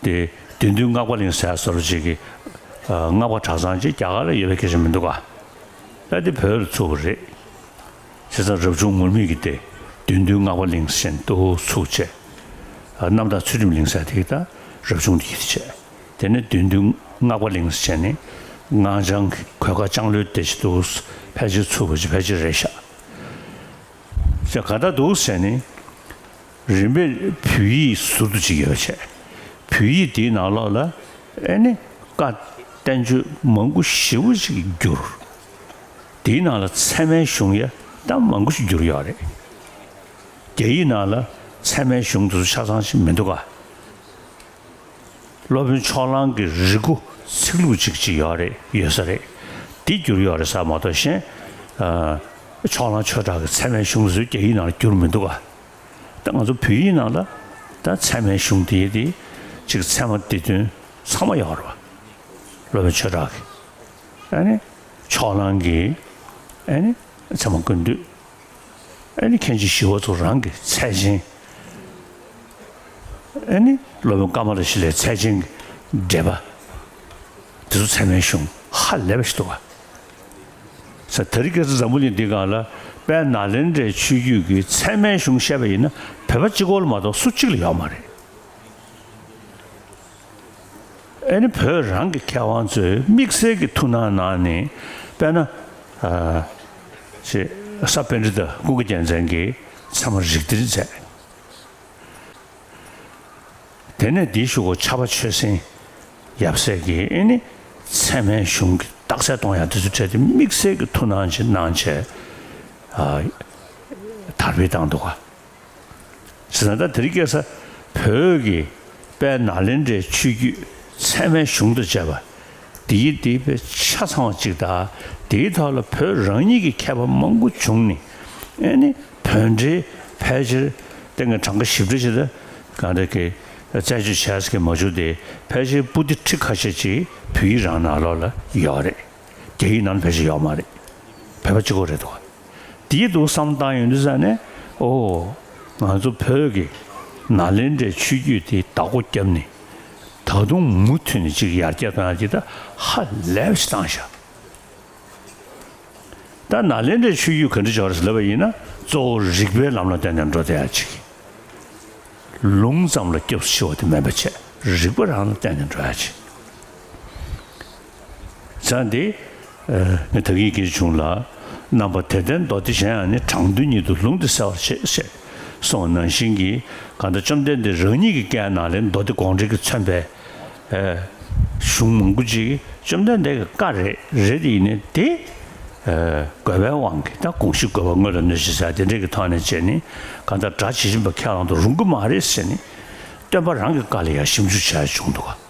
དེ་བདུད་འདུལ་སྔགས་པ་གླིང་ཟེར་བཟོ་འདྲ་ཅིག་གི་སྔགས་པ་གྲྭ་ཚང་ཅིག་རྒྱ་གར་ལ་ཡོད་པའི་སྐད་ཆ་མི་འདུག་ག། ད་དེ་བོད་ལ་ཚུགས་པ་རེད། བྱས་ཙང་རབ་བྱུང་ངུར་སྨྲིག་གིས་དེ་བདུད་འདུལ་སྔགས་པ་གླིང་ཟེར་ནས་ཏོག་ཚུགས་བྱས། རྣམ་དག་ཚུལ་ཁྲིམས་གླིང་ཟེར་དེ་གི་ད་རབ་བྱུང་དེ་ཡིད་བྱས། དེ་ནས་བདུད་འདུལ་སྔགས་པ་གླིང་ཟེར་ནས་སྔགས་འཆང་གི་གོས་དཀར་ལྕང་ལོའི་སྡེ་ཆེ་ཏོག་ཕལ་ཆེར་ཚུགས་པ་ཅིག་ཕལ་ཆེར་རེད་ཤག། ཅེས་ག་ད་འདུག་ཟེར་ནས། རིམ་པས་བོད་ཡིག་ཟུར་དུ་ཅིག་ཡོད་བྱས། བོད་ཡིག་དེའི་ནང་ལོགས་ལ་ཨེ་ནི་བཀའ་བསྟན་བཅོས་མང་པོ་ཞེ་པོ་ཅིག་བསྒྱུར། དེའི་ནང་ལ་ཚད་མའི་གཞུང་ཡང་ད་མང་པོ་ཞིག་བསྒྱུར་ཡོད་རེད། རྒྱ་ཡིག་ནང་ལ་ཚད་མའི་གཞུང་དེ་ཚོ་ཆ་ཚང་ཞིག་མི་འདུག་ག། སློབ་དཔོན་ཕྱོགས་གླང་གི་རིག་མགོ་ཚིག་ལྷུག་ཅིག་ཅིག་ཡོད་རེད། ཡོད་ས་རེད། འདི་བསྒྱུར་ཡོད་རེད་ཟེར་མ་གཏོགས་གཞན། ཨ། ཕྱོགས་གླང་ཆོས་གྲགས་ཀྱི་ཚད་མའི་གཞུང་ཚོ་རྒྱ་ཡིག་ནང་ལ་བསྒྱུར་མི་འདུག་ག། ད་ང་ཚོ་བོད་ཡིག་ནང་ལ་ད་ཚད་མའི་གཞུང་དེ་དེ་ཅིག་ཚད་མ་སྡེ་བདུན་ཚང་མ་ཡོད་རེད་པ། སློབ་དཔོན་ཆོས་གྲགས་ཀྱི། ཨ་ནི། ཕྱོགས་གླང་གི། ཨ་ནི། ཚད་མ་ཀུན་བཏུས། ཨ་ནི་མཁན་ཆེན་ཞི་བ་འཚོ་རང་གི་ཚད་ཆེན། ཨ་ནི་སློབ་དཔོན་ཀ་མ་ལ་ཤཱི་ལའི་ཚད་ཆེན་གྱི་འགྲེལ་པ། དེ་ཚོ་ཚད་མའི་གཞུང་ཧ་ལས་པ་ཞིག་འདུག་ག། ས་དེ་རིང་ཁ་སང་འཛམ་བུ་གླིང་འདི་སྒང་ལ་དཔལ་ནཱ་ལེནྡྲའི་ཆོས་བརྒྱུད་ཀྱི་ཚད་མའི་གཞུང་བཤད་པ་ཡིན་ན་བོད་པ་གཅིག་པོ་ལ་མ་གཏོགས་སུ་གཅིག་ལ་ཡོད་མ་རེད། ཨེ་ནི་བོད་རང་གི་མཁས་དབང་ཚོས་དམིགས་བསལ་གྱི་ཐུགས་སྣང་གནང་ནས་དཔེར་ན། ཨ། ཅེས་ས་པཎྜི་ཏ་ཀུན་དགའ་རྒྱལ་མཚན་གྱིས་ཚད་མ་རིགས་གཏེར་མཛད། དེ་ནས་འདིའི་གཞུག་གུ་ཕྱྭ་པ་ཆོས་སེང་ཡབ་སྲས་ཀྱིས་ཨེ་ནི་ཚད་མའི་གཞུང་གི་རྟགས་གསལ་གཏོང་ཡག་དེ་ཚོ་འཕྲད་དེ་དམིགས་བསལ་གྱི་ཐུགས་སྣང་ཅིག་གནང་བྱས། ཨ། དར་སྤེལ་བཏང་འདུག་ག། ཟེར་ན་ད་དེ་རིང་ཁ་སང་བོད་ཀྱི་དཔལ་ནཱ་ལེནྡྲའི་ཆོས་བརྒྱུད་ཚད་མའི་གཞུང་དང་བཅས་པ་འདིའི་འདི་དཔེ་ཆ་ཚང་བ་ཅིག་དང་། འདིའི་ཐོག་ལ་བོད་རང་ཉིད་ཀྱི་མཁས་པ་མང་པོ་བྱུང་ནས། ཨེ་ནི་བོད་འགྲེལ་ཕལ་ཆེར་ཏན་ཏན་གྲངས་ཀ་ཞིབ་ཕྲ་ཞིག་ལ་གང་འདྲ་གི་རྩད་གཅོད་བྱས་ཟེར་གི་མ་བྱུང་སྟེ། ཕལ་ཆེར་པོ་ཏི་ཁྲི་ཁ་ཤས་ཅིག་བོད་ཡིག་རང་ནང་ལོགས་ལ་ཡོད་རེད། རྒྱ་ཡིག་ནང་ལ་ཕལ་ཆེར་ཡོད་མ་རེད། བོད་པ་གཅིག་པོ་རེད་འདུག། དེའི་འདུག་བསམ་བཏང་ཡོང་དུས་ཙ་ནས། ཨོ། ང་ཚོ་བོད་ཀྱི་ནཱ་ལེནྡྲའི་ཆོས་བརྒྱུད་དེ་བདག་པོ་བརྒྱབ་ནས། ད་དུང་མུ་མཐུད་ནས་ཅིག་ཡར་རྒྱས་གཏོང་ཡག་ཅིག་ད་ཧ་ལས་པ་ཞིག་བཏང་ཤག། ད་ནཱ་ལེནྡྲའི་ཆོས་བརྒྱུད་ག་འདྲ་ཅིག་ཡོད་རེད་ལབ་པ་ཡིན་ན། གཙོ་བོ་རིགས་པའི་ལམ་ལ་བརྟེན་ནས་འགྲོ་བསྡད་ཡག་ཅིག། ལུང་ཙམ་ལ་སྐྱབས་སུ་མཆི་བ་དེ་མིན་པ་བྱས། རིགས་པ་རང་ལ་བརྟེན་ནས་འགྲོ་ཡག་ཅིག། བྱས་ཙང་འདི། ཨ། ངས་ད་གིན་སྐད་ཆ་བྱུང་ལ། རྣམ་པ་དད་ལྡན་མདོ་སྡེ་གཞན་ཡང་ནི། དྲང་དོན་ཉིད་དུ་ལུང་འདི་གསལ་བར་བྱེད། ཞེས་གསུངས་པ་ནང་བཞིན་གྱི། གང་ལྟར་བཅོམ་ལྡན་འདས་རང་ཉིད་ཀྱི་བཀའི་ནང་ལས་མདོ་སྡེ་དགོངས་འགྲེལ་གྱིས་མཚོན་པའི། ཨ། གཞུང་མང་པོ་ཅིག་བཅོམ་ལྡན་འདས་ཀྱི་བཀའ་རེད། རེད་དེ་ཡིན་ནའི་དེ། ཨ། དགོས་པའི་དབང་གིས། ད་དགོངས་གཞི་དགོས་པ་དངོས་ལ་གནོད་བྱེད་ཟེར་དེ་འདྲས་ཀྱི་ཐོག་ནས་བྱས་ནས། གང་ལྟར་སྒྲ་ཇི་བཞིན་པ་ཁས་བླངས་དུ་རུང་གི་མ་རེད་ཟེར་ནས། སྟོན་པ་རང་གི་བཀའ་ལ་ཡང་ཞིབ་འཇུག་བྱས་བྱུང་འདུག་ག།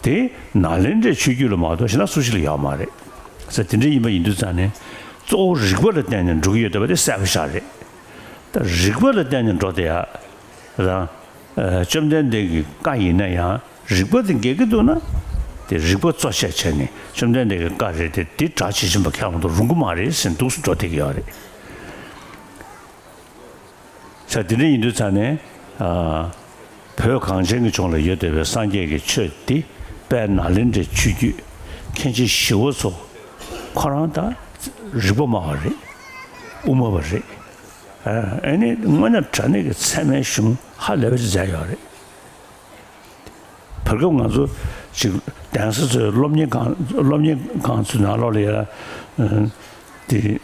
དེ་ནཱ་ལེནྡྲའི་ཆོས་བརྒྱུད་ལ་མ་གཏོགས་གཞན་ན་སུ་ཞིག་ལ་ཡོད་མ་རེད་ཟེར། དེ་འདྲ་ཡིན་པ་ཡིན་དུས་ཙང་ནས། གཙོ་བོ་རིགས་པ་ལ་བརྟེན་ནས་འགྲོ་གི་ཡོད་བསྡད་པ་དེ་གསལ་པོ་ཞིག་རེད། ད་རིགས་པ་ལ་བརྟེན་ནས་འགྲོ་བསྡད་ཡག་རང་། ཨ། བཅོམ་ལྡན་འདས་ཀྱི་བཀའ་ཡིན་ན་ཡང་རིགས་པ་དེ་འགལ་གྱི་འདུག་ན། དེ་རིགས་པ་གཙོ་ཆེ་བྱས་ནས་བཅོམ་ལྡན་འདས་ཀྱི་བཀའ་རེད་དེ། དེ་སྒྲ་ཇི་བཞིན་པ་ཁས་བླངས་དུ་རུང་གི་མ་རེད་ཟེར་འདུག་སེ་འགྲོ་བསྡད་ཀྱི་ཡོད་རེད། ས་དེ་འདྲ་ཡིན་དུས་ཙང་ནས། ཨ། བོད་གངས་ཅན་གྱི་ལྗོངས་ལ་ཡོད་བསྡད་པའི་སངས་རྒྱས་ཀྱི་ཆོས་འདི་དཔལ་ནཱ་ལེནྡྲའི་ཆོས་བརྒྱུད་མཁན་ཆེན་ཞི་བ་འཚོ་ཁོ་རང་དང་ རིག་པ་དམའ་བ་རེད། དབུ་མ་པ་རེད། ཨ་ཨ་ནི་དངོས་གནས་དྲང་གནས་ཀྱི་ཚད་མའི་གཞུང་ཧ་ལས་པ་ཅིག་མཛད་ཡོད་རེད། བར་སྐབས་ང་ཚོ་ཅིག་གདན་ས་ཚོའི་སློབ་གཉེར་ཁང་སློབ་གཉེར་ཁང་ཚོའི་ནང་ལོགས་ལ་ཡ་དེ་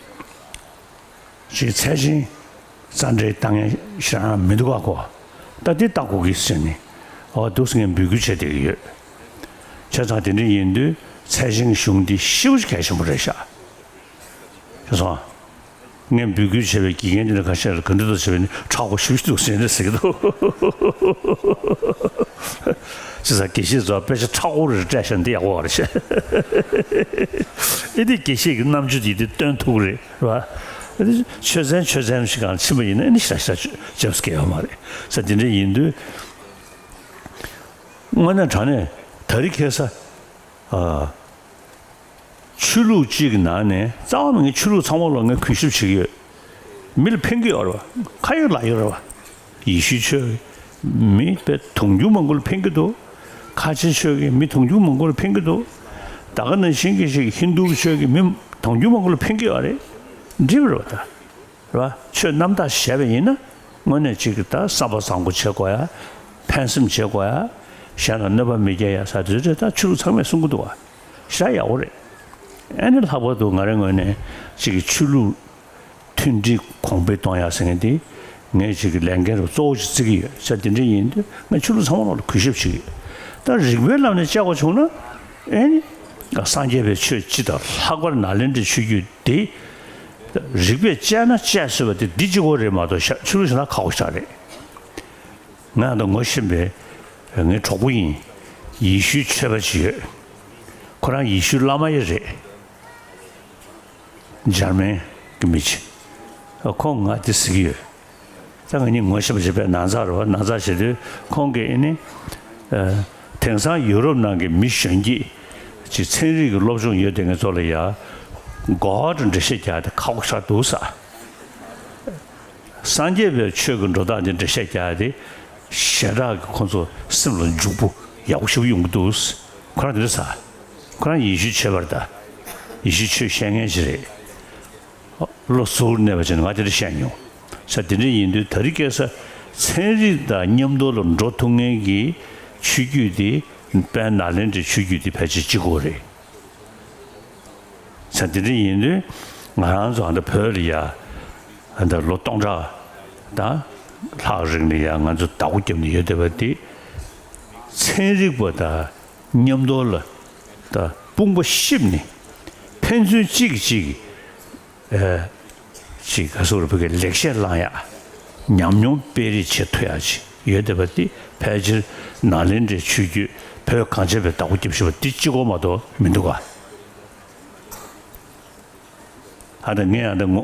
ཅིག་ཚད་ཆེན་རྩ་འགྲེལ་བཏང་མཁན་ཞེ་དྲག་མི་འདུག་ག་གོ། ད་འདི་ལྟ་དགོས་ཀྱི་ཟེར་ནས་འོ་འདུག་སེ་ངས་འབོད་སྐུལ་བྱས་བསྡད་ཀྱི་ཡོད། བྱས་ཙང་དེ་འདྲ་ཡིན་དུས་ཚད་ཆེན་གཞུང་འདི་ཞེ་པོ་ཅིག་གལ་ཆེན་པོ་རེད་ཤག་ཤེས་སོང་ཨ། ངས་འབོད་སྐུལ་བྱས་པའི་དགེ་རྒན་དེ་འདྲ་ཁ་ཤས་ལ་ག་འདྲ་འདུག་བྱས་པ་ནི་མཁྲེགས་པོ་ཞེ་པོ་ཅིག་འདུག་ཟེར་ནས་ཟེར་གྱི་འདུག་བྱས་ཙང་དགེ་བཤེས་ཚོ་དཔེ་ཆ་མཁྲེགས་པོ་རེ་སྤྲད་བཞག་འདི་ཡག་པོ་རེད་ཤག་ཨེ་འདི་དགེ་བཤེས་ཀྱི་རྣམ་དཔྱོད་འདི་འདི་སྟོན་ཐུབ་ཀྱི་རེད། རེད་པ། ཆོས་ཚན་ཆོས་ཚན་ཞིག་གང་ཕྱིན་པ་ཡིན་ན་ཨ་ནི་ཞེ་དྲག་ཞེ་དྲག་འཇམ་སྐྱེ་ཡོད་མ་རེད་ས། དེ་འདྲ་ཡིན་དུས་དངོས་གནས་དྲང་གནས་ད་རེས་ཁ་སང་ཨ་ཆོས་ལུགས་གཅིག་གི་ནང་ནས་རྩ་བ་ནས་ངས་ཆོས་ལུགས་ཚང་མ་ལ་ངས་གུས་ཞབས་བྱེད་ཀྱི་ཡོད། མི་ལ་ཕན་གྱི་ཡོད་རེད་པ། ཁ་ཡོད་ལག་ཡོད་རེད་པ། ཡེ་ཤུའི་ཆོས་ཀྱིས་མི་དཔེ་དུང་ཕྱུར་མང་པོ་ལ་ཕན་གྱི་འདུག་ཁ་ཆེ་ཆོས་ཀྱིས་མི་དུང་ཕྱུར་མང་པོ་ལ་ཕན་གྱི་འདུག་ད་ག་ནང་བཞིན་གྱི་ཞིག་ཧིན་རྡུ་ཆོས་ཀྱིས་མི་དུང་ཕྱུར་མང་པོ་ལ་ཕན་གྱི་ཡོད་རེད། འགྲིག་པ་རེད་པ་ད། རེད་པ། ཆོས་རྣམ་དག་བྱས་པ་ཡིན་ན་དངོས་གནས་གཅིག་གི་ད་བསམ་པ་བཟང་པོ་བྱེད་དགོས་ཡ། ཕན་སེམས་བྱེད་དགོས་ཡ། གཞན་ལ་གནོད་པ་མི་སྐྱེལ་ཡ་ཟེར་དུས་ཚོད་ད་ཆོས་ལུགས་ཚང་མས་གསུང་གི་འདུག་བ། ཞེ་དྲག་ཡག་པོ་རེད། ཨ་ནི་ལྷག་པར་དུ་ང་རའི་ངོས་ནས་གཅིག་གི་ཆོས་ལུགས་མཐུན་སྒྲིལ་གོང་འཕེལ་གཏོང་ཡ་ཟེར་མཁན་དེ་ངས་གཅིག་གི་ལས་འགན་རུ་གཙོ་བོ་ཞིག་བརྩི་གི་ཡོད་ཟེར། དེ་འདྲ་ཡིན་དུས་ང་ཆོས་ལུགས་ཚང་མ་ལ་གུས་ཞབས་བྱེད་ཀྱི་ཡོད། ད་རིགས་པའི་ལམ་ནས་དཔྱད་པ་བྱུང་ན་ཨེ་ནི་སངས་རྒྱས་པའི་ཆོས་སྤྱི་དང་ལྷག་པར་ནཱ་ལེནྡྲའི་ཆོས་བརྒྱུད་འདི། རིགས་པས་དཔྱད་ན་དཔྱད་ཚུལ་བ་དེ་འདི་གཅིག་པོ་རེད་མ་གཏོགས་ཤ་ཆོས་ལུགས་གཞན་དག་ཁག་པོ་ཞེ་དྲག་རེད། ང་ད་ངོ་ཤེས་པའི་ངའི་གྲོགས་པོ་ཡིན། ཡེ་ཤུའི་ཆོས་པ་ཅིག་ཡོད། ཁོ་རང་ཡེ་ཤུའི་བླ་མ་ཡང་རེད། འཇར་མན་གྱི་མི་ཅིག་ཁོང་ང་དེ་ཟེར་གྱི་ཡོད། ད་ང་གཉིས་ངོ་ཤེས་པ་ཅིག་པའི་ན་ཚ་རེད་པ། ན་ཚ་བྱེད་དུས་ཁོང་གིས་ཨེ་ནི། དེང་སང་ཡུ་རོབ་ནང་གི་མི་གཞོན་སྐྱེས་ཀྱི་ཚན་རིག་གི་སློབ་སྦྱོང་ཡོད་དེ་ངེད་ཚོ་ལ་ཡ། གོ་བ་འགྲེལ་བཤད་རྒྱག་དེ་ཁག་པོ་ཆགས་འདུག་ས། སངས་རྒྱས་པའི་ཆོས་ཀྱི་འགྲོ་སྟངས་དེ་འགྲེལ་བཤད་རྒྱག་དེ། ཞེ་དྲག་གི་ཁོང་ཚོ་སེམས་ལ་འཇུག་པོ་ཡག་པོ་ཞེ་པོ་ཡོང་གི་འདུག་ཁོ་རང་དེ་འདྲ་ས། ཁོ་རང་ཡེ་ཤུའི་ཆོས་པ་རེད་ད། ཡེ་ཤུའི་ཆོས་བཤད་མཁན་ཅིག་རེད། བློ་གཟུ་བོར་གནས་པ་བྱས་ནས་ང་དེ་འདྲ་བཤད་མྱོང་། ས་དེ་འདྲ་ཡིན་དུས་ད་རེས་ཁ་སང་ཚན་རིག་དང་མཉམ་དུ་ལ་འགྲོ་ཐུབ་མཁན་གྱི་ཆོས་བརྒྱུད་དེ་དཔལ་ནཱ་ལེནྡྲའི་ཆོས་བརྒྱུད་དེ་ཕལ་ཆེར་གཅིག་པོ་རེད། ས་དེ་འདྲ་ཡིན་དུས་ང་རང་ཚོ་ཨ་ད་བོད་ལ་ཡ་ཨ་ད་ལོ་སྟོང་ཕྲག་དང་ལྷག་རིང་ལ་ཡ་ང་ཚོ་བདག་པོ་བརྒྱབ་ནས་ཡོད་བསྡད་པ་དེ་ཚན་རིག་པ་དང་མཉམ་དུ་ལ་ད་དཔུང་པ་གཤིབས་ནས་ཕན་ཚུན་གཅིག་གིས་གཅིག་གི་ཨ་ཅིག་ག་སོགས་རུ་བོད་ཀྱི་ལེགས་བཤད་བླང་ཡག་ཉམས་མྱོང་སྤེལ་རེས་བྱེད་ཐུབ་ཡག་ཅིག་ཡོད་བསྡད་པ་དེ་ཕལ་ཆེར་ནཱ་ལེནྡྲའི་ཆོས་བརྒྱུད་བོད་གངས་ཅན་པའི་བདག་པོ་རྒྱབ་བཞིན་པ་འདི་གཅིག་པོ་མ་གཏོགས་མི་འདུག་ག་ཨ་ད་ངས་ཨ་ད་ངོ་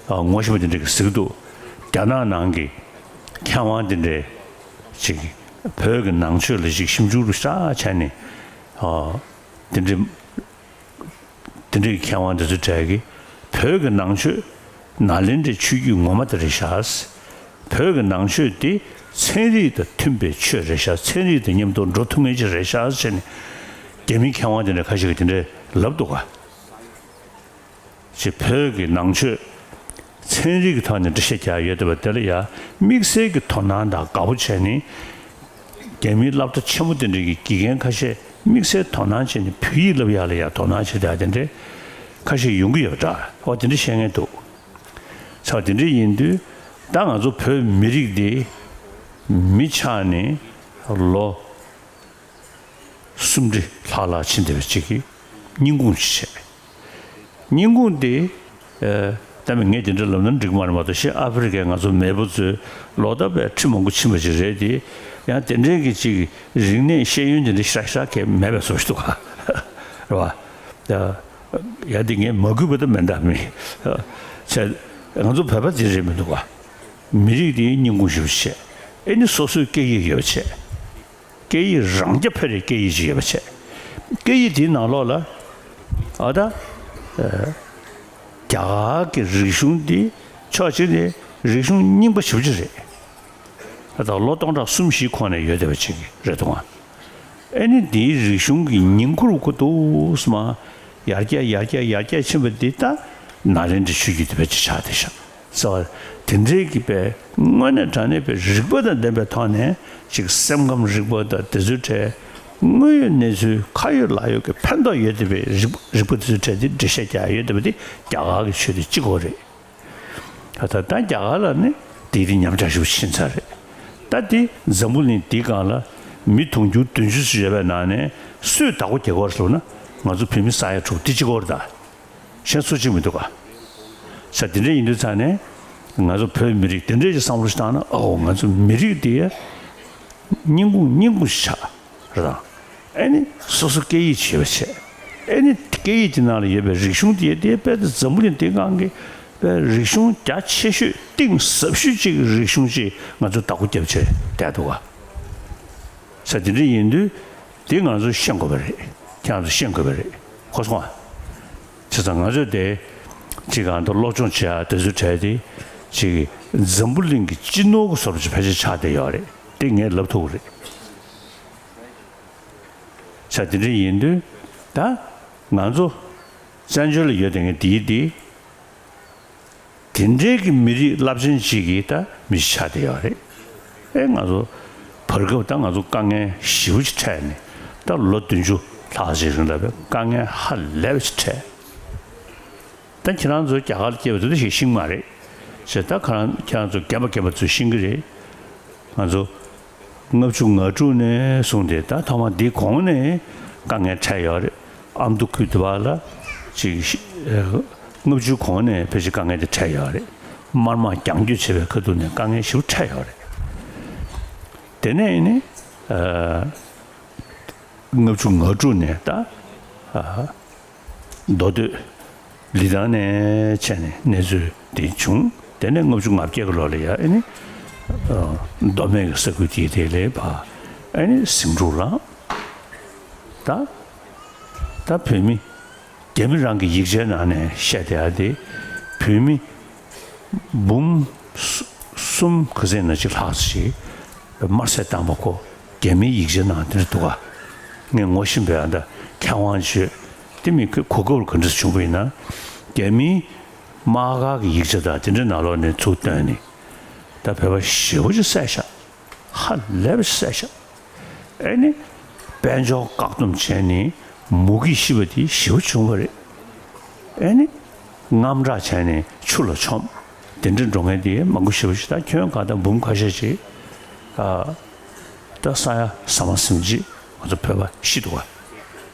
ཨ་ངོ་ཤེས་པ་དེ་འདྲ་གི་ཟེར་གི་འདུག་རྒྱ་ནག་ནང་གི་མཁས་དབང་དེ་འདྲས་ཅིག་བོད་ཀྱི་ནང་ཆོས་ལ་ཅིག་ཞིབ་འཇུག་རུ་ཤ་བྱས་ནས་ཨ་དེ་འདྲས་དེ་འདྲས་ཀྱི་མཁས་དབང་དེ་ཚོ་གྲས་ཀྱིས་བོད་ཀྱི་ནང་ཆོས་ནཱ་ལེནྡྲའི་ཆོས་བརྒྱུད་ངོ་མ་དེ་རེད་ཤག་བོད་ཀྱི་ནང་ཆོས་དེ་ཚན་རིག་དང་མཐུན་པའི་ཆོས་རེད་ཤག་ཚན་རིག་དང་མཉམ་དུ་འགྲོ་ཐུབ་མཁན་ཅིག་རེད་ཤག་ཟེར་ནས་རྒྱ་མིའི་མཁས་དབང་དེ་འདྲ་ཁ་ཤས་ཀྱིས་དེ་འདྲ་ལབ་འདུག་ག་ཅེས་བོད་ཀྱི་ནང་ཆོས་ཚན་རིག་གི་ཐོག་ནས་འགྲེལ་བཤད་རྒྱག་ཡོད་བསྡད་པ་དེ་ལ་ཡང་དམིགས་བསལ་གྱི་དོ་སྣང་དང་དགའ་པོ་བྱས་ནས་རྒྱ་མིའི་སློབ་གྲྭ་ཆེན་མོ་དེ་འདྲ་གི་དགེ་རྒན་ཁ་ཤས་དམིགས་བསལ་དོ་སྣང་བྱས་ནས་བོད་ཡིག་བསླབ་ཡག་ལ་ཡང་དོ་སྣང་བྱེད་ཡག་དེ་འདྲ་ཁ་ཤས་ཡོང་གི་ཡོད་པ་འདྲ། ཨོ་དེ་འདྲ་བཤད་མཁན་འདུག་ཚ་དེ་འདྲ་ཡིན་དུས་ད་ང་ཚོ་བོད་མི་རིགས་འདི་མི་ཆགས་ནས་ལོ་སུམ་ཁྲི་ལྷག་ལྷག་ཕྱིན་བསྡད་པ་ཅིག་གིས་སྙིང་ཁུང་ཅིག་བྱས། སྙིང་ཁུང་དེ་ཨ་ད་མི་ངས་དེ་འདྲ་ལབ་ན་འགྲིག་མ་རེད་མ་གཏོགས་ཤི་ཨ་ཧྥེ་རི་ཁའི་ང་ཚོ་མེས་པོ་ཚོའི་ལོ་ད་པའི་ཁྲི་མང་པོ་ཕྱིན་པ་ཅིག་རེད་དེ། ཡང་དེ་འདྲའི་གི་ཅིག་རིག་གནས་ཤེས་ཡོན་དེ་འདྲ་ཤ་ཤ་གས་མེད་པའི་བཟོ་ཞིག་འདུག་ག་རེད་བ། ཡ་དེ་ངས་མ་གུས་པ་ད་མེད་ད་མི་བྱས། ང་ཚོ་བོད་པ་དེ་རེད་མི་འདུག་ག་མི་རིགས་དེའི་སྙིང་ཁུང་ཞིག་བྱས། ཨེ་ནི་སོ་སོའི་སྐད་ཡིག་ཡོད་བྱས། སྐད་ཡིག་རང་རྐྱ་འཕེར་བའི་སྐད་ཡིག་ཅིག་ཡོད་པ་བྱས། སྐད་ཡིག་དེའི་ནང་ལོགས་ལ་ཨ་ད་ཨ་རྒྱ་གར་གྱི་རིག་གཞུང་འདི་ཕྱོགས་གཅིག་ནས་རིག་གཞུང་རྙིང་པ་ཞེ་པོ་ཅིག་རེད། ཨ་ད་ལོ་སྟོང་ཕྲག་གསུམ་བཞི་གོང་ནས་ཡོད་བསྡད་པ་ཅིག་རེད་འདུག་ག་ཨེ་ནི་འདིའི་རིག་གཞུང་གི་ཉིང་ཁུར་གུ་འདུག་སེ་མར་ཡར་རྒྱས་ཡར་རྒྱས་ཡར་རྒྱས་ཕྱིན་པ་འདི་ད་ ནཱ་ལེནྡྲའི་ཆོས་བརྒྱུད་དེ་བེད་སྤྱོད་བྱ་དེ་ཤག་ཟེར་བ། དེ་འདྲའི་གི་པའི་དངོས་གནས་དྲང་གནས་པའི་རིག་པ་དང་ལྡན་པའི་ཐོག་ནས་ཅིག་སེམས་ཁམས་རིག་པ་དང་དེ་ཚོའི་གྲས་དངོས་ཡོད་གནས་ཚུལ་ཁ་ཡོད་ལག་ཡོད་ཀྱི་ཕན་ཐོགས་ཡོད་བསྡད་པའི་རིག་རིག་པ་དེ་ཚོའི་གྲས་དེ་འགྲེལ་བཤད་རྒྱག་ཡོད་བསྡད་པ་དེ་རྒྱ་གར་གྱི་ཆོས་དེ་གཅིག་པོ་རེད། ད་ལྟ་ད་རྒྱ་གར་ལ་ནི་དེ་དེ་ཉམས་ཆག་ཞེ་པོ་ཕྱིན་ཚར་རེད། ད་དེ་འཛམ་བུ་གླིང་འདིའི་སྒང་ལ་མི་དུང་ཕྱུར་བདུན་ཅུ་ཙམ་ཡོད་པའི་ནང་ནས་སུས་བདག་པོ་རྒྱག་གི་ཡོད་རེད་ཟེར་ན། ང་ཚོ་བོད་མི་ས་ཡ་དྲུག་དེ་གཅིག་པོ་རེད་ད། གཞན་སུ་གཅིག་མི་འདུག་ག་ས་དེ་འདྲ་ཡིན་དུས་ཙང་ནས་ང་ཚོ་བོད་མི་རིགས་དེ་འདྲའི་ཅིག་བསམ་བློ་ཞིག་བཏང་ན། ཨོ་ང་ཚོ་མི་རིགས་དེ་སྙིང་ཁུང་སྙིང་ཁུང་ཞིག་ཆགས་རེད་དང་། ཨེ་ནི་སོ་སོ་སྐད་ཡིག་ཅིག་ཡོད་པ་བྱས། ཨེ་ནི་སྐད་ཡིག་དེ་ནང་ལ་ཡོད་པའི་རིག་གཞུང་དེ་དེ་དཔེ་དེ་འཛམ་བུ་གླིང་འདིའི་སྒང་གི་དཔེ་རིག་གཞུང་རྒྱ་ཆེ་ཤོས་གཏིང་ཟབ་ཤོས་ཅིག་གི་རིག་གཞུང་ཅིག་ང་ཚོ་བདག་པོ་རྒྱབ་བྱས་བསྡད་འདུག་ག་ས་དེ་འདྲ་ཡིན་དུས་དེ་ང་ཚོས་ཤེས་དགོས་པ་རེད། ཁྱེད་རང་ཚོས་ཤེས་དགོས་པ་རེད། གོ་སོང་ང་། བྱས་ཙང་ང་ཚོས་དེ་ཅིག་གང་དུ་སློབ་སྦྱོང་བྱེད་ཡ་དེ་ཚོའི་གྲས་དེ་ཅིག་འཛམ་བུ་གླིང་གི་སྤྱི་ནོར་གྱི་བཟོ་འདྲ་ཅིག་ཕལ་ཆེར་ཆགས་བསྡད་ཡོད་རེད། དེ་ངས་ལབ་ཐུབ་ཀྱི་རེད། ས་དེ་འདྲ་ཡིན་དུས་ད་ང་ཚོ་བཙན་བྱོལ་ལ་ཡོད་བསྡད་མཁན་དེའི་དེ། དེ་འདྲའི་གི་མི་རིགས་རླབས་ཆེན་ཅིག་གི་ད་མི་ཞིག་ཆགས་བསྡད་ཡོད་རེད། ཨེ་ང་ཚོ་བར་སྐབས་ད་ང་ཚོ་དཀའ་ངལ་ཞེ་པོ་ཅིག་འཕྲད་ནས། ད་ལོ་བདུན་ཅུ་ལྷག་ཅིག་རིང་ལ་བའི་དཀའ་ངལ་ཧ་ལས་པ་ཅིག་འཕྲད། ད་ཁྱེད་རང་ཚོ་རྒྱ་གར་ལ་སྐྱེས་པ་ཚོ་ད་ཞིག་ཤེས་ཀྱི་མ་རེད། བྱས་ད་ཁ་རང་ཁྱེད་རང་ཚོ་རྒན་པ་རྒན་པ་ཚོས་ཤེས་ཀྱི་རེད། ང་ཚོ་ལྔ་བཅུ་ང་དྲུག་ནས་བཟུང་སྟེ་ད་ཐོག་མ་འདི་གོང་ནས་དཀའ་ངལ་འཕྲད་ཡོད་རེད། ཨ་མདོ་ཁུལ་དུ་བ་ལ་ཅིག་ཤི་ཨ་ལྔ་བཅུ་གོང་ནས་ཕལ་ཆེར་དཀའ་ངལ་དེ་འཕྲད་ཡོད་རེད། དམར་དམག་རྒྱང་སྐྱོད་བྱེད་པའི་ཁ་ཐུག་ནས་དཀའ་ངལ་ཞེ་པོ་འཕྲད་ཡོད་རེད། དེ་ནས་ནི་ཨ་ལྔ་བཅུ་ང་དྲུག་ནས་ད་ཨ་མདོ་སྟོད་ལི་ཐང་ནས་བྱས་ནས་གནས་ཚུལ་དེ་བྱུང་། དེ་ནས་ལྔ་བཅུ་ང་བརྒྱད་ཀྱི་ལོ་ལ་ཡ་ཨེ་ནི་ཨ་མདོ་སྨད་ཀྱི་ས་ཁུལ་དེའི་དེ་ལས་ཕར་ཨེ་ནི་ཟིང་འཁྲུག་ལངས། ད་ད་བོད་མི་རྒྱ་མི་རང་གི་ཡིག་ཆའི་ནང་ནས་བཤད་བསྡད་ཡ་དེ། བོད་མི་འབུམ་གསུམ་ག་ཚད་ན་ཅིག་ལྷག་ཅིག་དམར་གསོད་བཏང་པ་ཁོ་རྒྱ་མིའི་ཡིག་ཆའི་ནང་དེ་འདྲ་འདུག་ག་ངས་ངོ་ཤེས་པའི་ཨ་ད་མཁས་དབང་བརྗོད་དེ་མི་གོ་སྐབས་ག་འདྲ་བྱུང་བ་ཡིན་ན། རྒྱ་མིའི་དམག་སྒར་གྱི་ཡིག་ཆ་དང་དེ་འདྲའི་ནང་ལོགས་ནས་ཚུར་བཏོན་ནས་ད་བོད་པ་ཞེ་པོ་ཅིག་བསད་ཤག་ཧ་ལས་པ་ཞིག་བསད་ཤག་ཨེ་ནི་དཔལ་འབྱོར་བཀག་སྡོམ་བྱས་ནས་མུ་གེས་ཤི་བ་དེ་ཞེ་པོ་བྱུང་བ་རེད། ཨེ་ནི་དངངས་སྐྲག་བྱས་ནས་ཆུ་ལ་མཆོངས། དེ་འདྲ་འགྲོ་མཁན་དེ་མང་པོ་ཞེ་པོ་ཞིག་ད་ཁྱོན་གང་ལྟར་འབུམ་ཁ་ཤས་ཤིག་ཨ་ད་ས་ཡ་ས་མ་ཟིན་ཅིག་ང་ཚོ་བོད་པ་ཤི་འདུག་ག་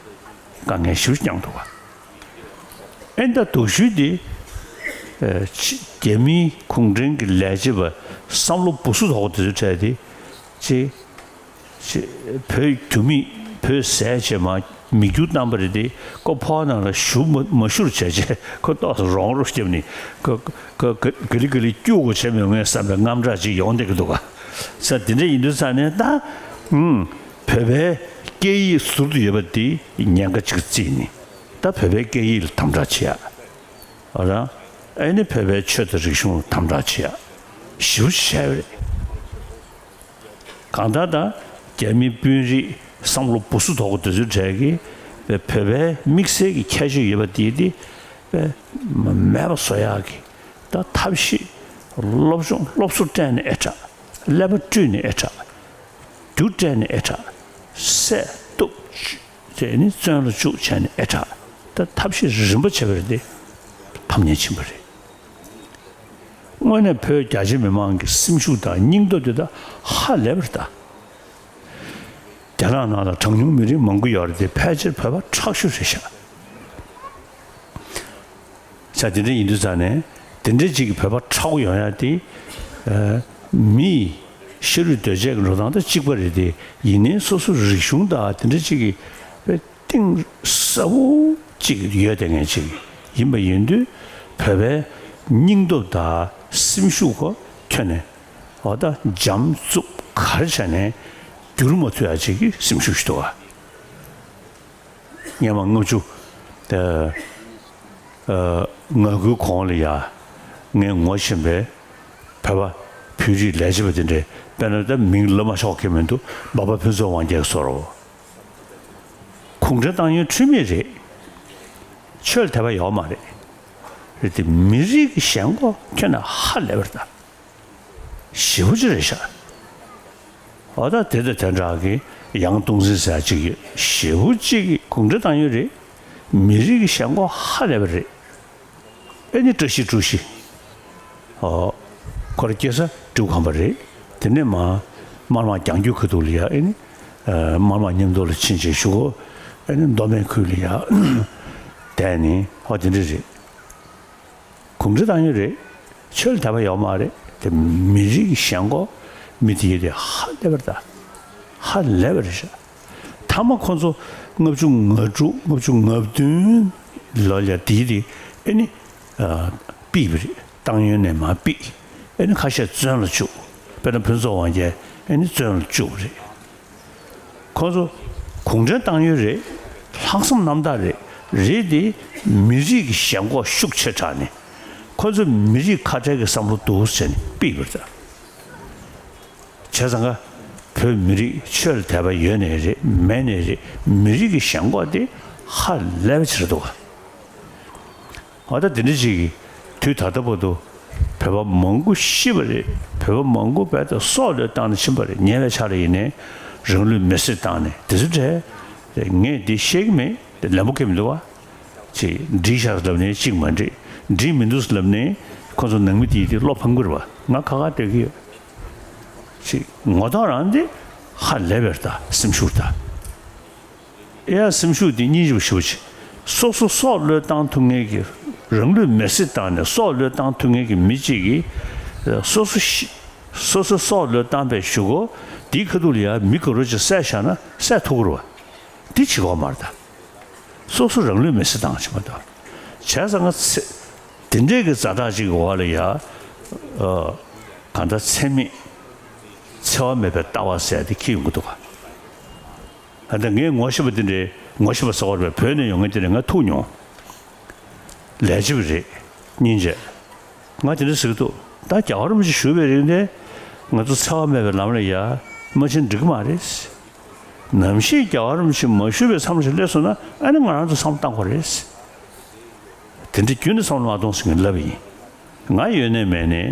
དཀའ་ངལ་ཞེ་པོ་མྱངས་འདུག་ག་ཨེ་ད་དུག་ཤུལ་དེ་ཨ་ཕྱི་རྒྱ་མིའི་གུང་ཁྲན་གྱི་ལས་བྱེད་པ་བསམ་བློ་སྦུ་སུ་དོག་པོ་དེ་ཚོའི་གྲས་དེ་ཅེ་ཅེ་བོད་རྒྱུ་མི་བོད་ཟས་བྱས་མ་མི་རྒྱུ་བཏང་པ་རེད་དེ། ཁོ་ཕོ་ནང་ལ་ཞུ་མ་མ་ཞུ་རུ་བྱས་རྗེས་ཁོ་ཏོག་ཙམ་རོང་རོ་བརྒྱབ་ནས་ཁོ་ཁོ་ག་ག་ལི་ག་ལི་སྐྱུག་གོ་བྱས་མི་ཡོང་ངས་བསམ་པའི་དངངས་སྐྲག་ཅིག་ཡོང་བསྡད་ཀྱི་འདུག་ག་ས་དེ་འདྲ་ཡིན་དུས་ས་ནས་ད་ཨུམ་བོད་པའི་སྐད་ཡིག་ཟུར་དུ་ཡོད་པ་དེ་ཉེན་ཁ་ཅིག་བརྩིས་ནས་ད་བོད་པའི་སྐད་ཡིག་ལ་དམ་དྲག་བྱེད་ཡ། ཨོ་ར། ཨེ་ནི་བོད་པའི་ཆོས་དང་རིག་གཞུང་དམ་དྲག་བྱེད་ཡ་ཞེ་པོ་ཅིག་བྱས་པ་རེད། གང་ལྟར་ད་རྒྱ་མི་དཔོན་རིགས་བསམ་བློ་སྦུ་སུ་དོག་པོ་དེ་ཚོའི་གྲས་ཀྱིས་བོད་པའི་དམིགས་བསལ་གྱི་ཁྱད་ཆོས་ཡོད་པ་དེ་དེ་མེད་པ་བཟོ་ཡག་གི་ད་ཐབས་ཤེས། སློབ་སྦྱོང་སློབ་གསོ་སྤྲད་ནས་ཨེ་དྲག་ཀླད་པ་བཀྲུས་ནས་ཨེ་དྲག་རྒྱུ་སྤྲད་ནས་ཨེ་དྲག་བསད་གཏུབ་བཅུག་དེ་ནི་བཙོན་ལ་བཅུག་བྱས་ནས་ཨེ་དྲག་ད་ཐབས་ཤེས་རིམ་པ་བྱས་པ་རེད་དེ། ཕམ་ཉེས་ཕྱིན་པ་རེད། དངོས་གནས་བོད་རྒྱ་ཆེ་མི་མང་གི་སེམས་ཤུགས་དང་སྙིང་སྟོབས་དེ་ད་ཧ་ལས་པ་རེད་ད། རྒྱ་ནག་ནང་ལ་གྲངས་ཉུང་མི་རིགས་མང་པོ་ཡོད་རེད་དེ། ཕལ་ཆེར་བོད་པ་ཁྲག་ཤུགས་རེད་ཤག་ས་དེ་འདྲ་ཡིན་དུས་ཙང་ནས་དེ་འདྲ་ཅིག་གི་བོད་པ་ཁྲག་པོ་ཡོང་ཡ་དེ་ཨ་མིའི་ཤ་རུས་གདོས་བཅས་ཀྱི་འགྲོ་སྟངས་དང་གཅིག་པ་རེད་དེ། ཡིན་ནའི་སོ་སོ་རིག་གཞུང་དང་དེ་འདྲ་ཅིག་གི་དཔེ་གཏིང་ཟབ་པོ་ཅིག་ཡོད་བསྡད་མཁན་ཅིག་ཡིན་པ་ཡིན་དུས། བོད་པའི་སྙིང་སྟོབས་དང་སེམས་ཤུགས་ཁོ་ཁྱོན་ནས་འོ་ད་འཇམ་རྩུབ་ག་རེ་བྱས་ནས་བསྒྱུར་མ་ཐུབ་ཡ་ཅིག་གི་སེམས་ཤུགས་ཤིག་འདུག་ག་སྔོན་མ་ལྔ་བཅུ་ཨ་ཨ་ང་དགུའི་གོང་ལ་ཡ་ངས་ངོ་ཤེས་པའི་བོད་པ་བོད་རིགས་ལས་བྱེད་པ་དེ་འདྲས། དཔེར་ན་ད་མིང་ལབ་མ་ཆོག་གི་མི་འདུག་འབའ་པ་ཕུན་ཚོགས་དབང་རྒྱལ་བཟོ་འདྲ་བོ། གུང་ཁྲན་ཏང་ཡོན་འཁྲུལ་མེད་རེད། ཆོས་ལ་དད་པ་ཡོད་མ་རེད། རེད་དེ། མི་རིགས་ཀྱི་ཞེན་ཁོག་ཁྱོན་ནས་ཧ་ལས་པ་རེད་ད། ཞེ་པོ་ཅིག་རེད་ཤག་འོ་ད་དེ་དང་དེ་འདྲ་གི་ཡང་སྟོང་འཛིན་ཟེར་ཅིག་ཡོད། ཞེ་པོ་ཅིག་གི་གུང་ཁྲན་ཏང་ཡོན་རེད། མི་རིགས་ཀྱི་ཞེན་ཁོག་ཧ་ལས་པ་རེད། ཨེ་ནི་བཀྲ་ཤིས་ཀྲུའུ་ཞི། ཨོ། ཁོ་རང་སྐྱེས་ས་ཀྲུའུ་ཁམས་པ་རེད། དེ་ནས་མར་དམར་དམག་རྒྱང་རྒྱུག་ཁ་ཐུག་ལ་ཡ་ཨེ་ནི། ཨ། དམར་དམག་མཉམ་དུ་ལ་ཕྱིན་བྱས་གཞུག་གུ་ཨེ་ནི་མདོ་སྨད་ཁུལ་ལ་ཡ་བསྡད་ནས། ཨོ། དེ་འདྲ་རེད། གུང་ཁྲན་ཏང་ཡོན་རེད། ཆོས་ལ་དད་པ་ཡོད་མ་རེད་དེ། མི་རིགས་ཀྱི་ཞེན་ཁོག་མི་དེ་ཡོད་དེ་ཧ་ལས་པ་རེད་ད། ཧ་ལས་པ་རེད་ཤག་མཐའ་མ་ཁོ་ཚོ་ལྔ་བཅུ་ང་དྲུག་ལྔ་བཅུ་ང་བདུན་ལོ་ལ་དེའི་དེ་ཨེ་ནི། ཨ། ཕུད་པ་རེད། ཏང་ཡོན་ནས་མར་ཕུད། ཨེ་ནི་ཁ་ཤས་བཙོན་ལ་བཅུག་དཔེར་ན་ཕུན་ཚོགས་དབང་རྒྱལ་ཨེ་ནི་བཙོན་ལ་བཅུག་པ་རེད། ཁོ་ཚོ་གུང་ཁྲན་ཏང་ཡོན་རེད། ལྷག་བསམ་རྣམ་དག་རེད། རེད་དེ། མི་རིགས་ཀྱི་ཞེན་ཁོག་ཤུགས་ཆེ་དྲགས་ནས། ཁོ་ཚོ་མི་རིགས་ཁ་བྲལ་གྱི་བསམ་བློ་འདུག་ཟེར་ནས་ཕུད་པ་རེད། བྱས་ཙང་ཀ་བོད་མི་རིགས་ཆོས་ལ་དད་པ་ཡོད་ནའི་རེད། མེད་ནའི་རེད། མི་རིགས་ཀྱི་ཞེན་ཁོག་དེ་ཧ་ལས་པ་ཆེ་རེད་འདུག་ག་འོ་ད་དེ་འདྲ་ཅིག་གིས་དུས་ད་ལྟ་བར་དུ་བོད་པ་མང་པོ་ཤི་བ་རེད། བོད་པ་མང་པོ་རྦད་དེ་སྲོག་བློས་བཏང་ནས་ཕྱིན་པ་རེད། ཉེ་བའི་ཆར་ལ་ཡིན་ནའི་རང་ལུས་མེར་སྲེག་བཏང་ནས་དེ་ཚོ་འདྲ་རེད། ངས་འདི་བཤད་ཀྱི་མེད། ལན་པོ་ཁེལ་མི་འདུག་བ། ཅིག་འགྲིག་ཤག་ལབ་ནའི་གཅིག་མ་འགྲིག་འགྲིག་མི་འདུག་ལབ་ནའི་ཁོ་ཚོ་ནང་མི་དེ་དེ་བློ་ཕམ་གྱི་རེད་བ། ང་ཁ་ཁ་སྡོད་ཀྱི་ཡོད། ཅིག་ངོ་ཐོག་རང་དེ་ཧ་ལས་པའི་ད་སེམས་ཤུགས་ད། ཨེ་ཡ། སེམས་ཤུགས་འདི་སྙིང་རྗེ་པོ་ཞེ་པོ་ཅིག་སོ་སོ་སྲོག་བློས་བཏང་ཐུབ་མཁན་གྱི། རང་ལུས་མེར་སྲེག་བཏང་ནས་སྲོག་བློས་བཏང་ཐུབ་མཁན་གྱི་མི་གཅིག་གིས་སོ་སོ་ཤི། སོ་སོ་སྲོག་བློས་བཏང་པའི་གཞུག་གུ་དེའི་ཁ་ཐུག་ལ་ཡ་མི་ག་རེ་ཅིག་བསད་བཞག་ན་བསད་ཐུབ་ཀྱི་རེད་བ། འདི་བྱེད་དགོས་མ་རེད་ད། སོ་སོ་རང་ལུས་མེར་སྲེག་བཏང་བྱེད་མ་གཏོགས། བྱས་ཙང་ང་ཚེ། དེ་འདྲའི་གི་ཛ་དྲག་ཅིག་གི་འོག་ལ་ཡ། ཨ། གང་ལྟར་འཚེ་མེད། འཚེ་བ་མེད་པའི་ལྟ་བ་ཟེར་དེ་འཁྱེར་ཡོང་གི་འདུག་ག་ཨ། ད་ངས་ངོ་ཤེས་པ་དེ་འདྲའི། ངོ་ཤེས་པ་ཟེར་བ་རེད་པས། བོད་ནས་ཡོང་མཁན་དེ་འདྲ་ང་ཐུག་མྱོང་། ལས་བྱེད་པ་རེད། སྙིང་རྗེ། ང་དེ་འདྲ་ཟེར་གྱི་འདུག་ད་རྒྱལ་བ་རིན་པོ་ཆེ་བཞུགས་པའི་རིང་དེ་ང་ཚོ་འཚེ་བ་མེད་པའི་ལམ་ལ་ཡ་མ་ཕྱིན་འགྲིག་གི་མ་རེད། ནམ་ཞིག་རྒྱལ་བ་རིན་པོ་ཆེ་མ་བཞུགས་པའི་མཚམས་ཤིག་སླེབས་སོང་ན། ཨ་ནི་ང་རང་ཚོ་བསམ་བློ་བཏང་དགོས་རེད། དེ་འདྲ་རྒྱུན་ནས་བསམ་བློ་མ་གཏོང་ཟེར་ངས་ལབ་པ་ཡིན། ང་ཡོད་ནའི་མེད་ནའི་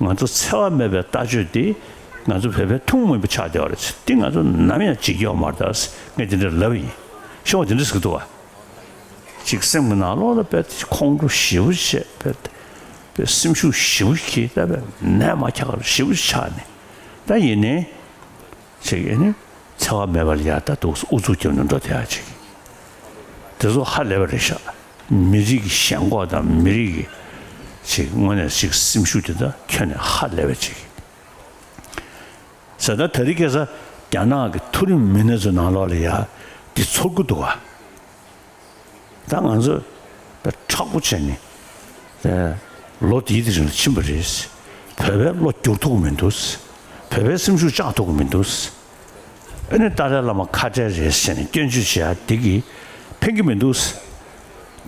ང་ཚོ་འཚེ་བ་མེད་པའི་ལྟ་སྤྱོད་འདི་ང་ཚོ་བོད་པའི་ཐུན་མོང་མིན་པ་ཆགས་བསྡད་པ་རེད། འདི་ང་ཚོ་ནམ་ཡང་བརྗེད་རྒྱུ་ཡོད་མ་རེད་ད། ངས་དེ་འདྲ་ལབ་པ་ཡིན། ཤོག་དེ་འདྲ་ཟེར་གྱི་འདུག་བ། ཅིག་སེམས་ཀྱི་ནང་ལོགས་ལ་དཔེ་ཁོང་ཁྲོ་ཞེ་པོ་བྱས། དཔེ་དཔེ་སེམས་ཤུགས་ཞེ་པོ་སྐྱེས། ད་དཔེ་ནད་མ་ཁྱག་ཞེ་པོ་ཆགས་ནས། ད་ཡིན་ནའི་ཅིག་ཨེ་ནི་འཚེ་བ་མེད་པ་ལ་ཡ་ད་འདུག་ཨུ་ཚུགས་རྒྱབ་ནས་འགྲོ་བསྡད་ཡ་ཅིག་དེ་ཚོ་ཧ་ལས་པ་རེད་ཤག་མི་རིགས་ཀྱི་ཞེན་ཁོག་དང་མི་རིགས་ཀྱི་ཅིག་དངོས་གནས་ཅིག་སེམས་ཤུགས་དེ་ད་ཁྱོན་ནས་ཧ་ལས་པ་ཅིག་ཟེར། ད་དེ་རིང་ཁ་སང་རྒྱ་ནག་གི་མཐོ་རིམ་མི་སྣ་ཚོའི་ནང་ལོགས་ལ་ཡ་འདི་ཚོར་གྱི་འདུག་ག་ད་ང་ཚོ་དཔེ་མཁྲེགས་པོ་བྱས་ནས་ལོ་འདིའི་དེ་རིང་ལ་ཕྱིན་པ་རེད། བོད་པའི་བློ་བསྒྱུར་ཐུབ་ཀྱི་མི་འདུག་བོད་པའི་སེམས་ཤུགས་བཅག་ཐུབ་ཀྱི་མི་འདུག་ཨ་ནི་ཏཱ་ལའི་བླ་མ་ཁ་བྲལ་རེད་ཟེར་ནས་སྐྱོན་བརྗོད་བྱེད་ཡ་འདི་གིས་ཕན་གྱི་མི་འདུག་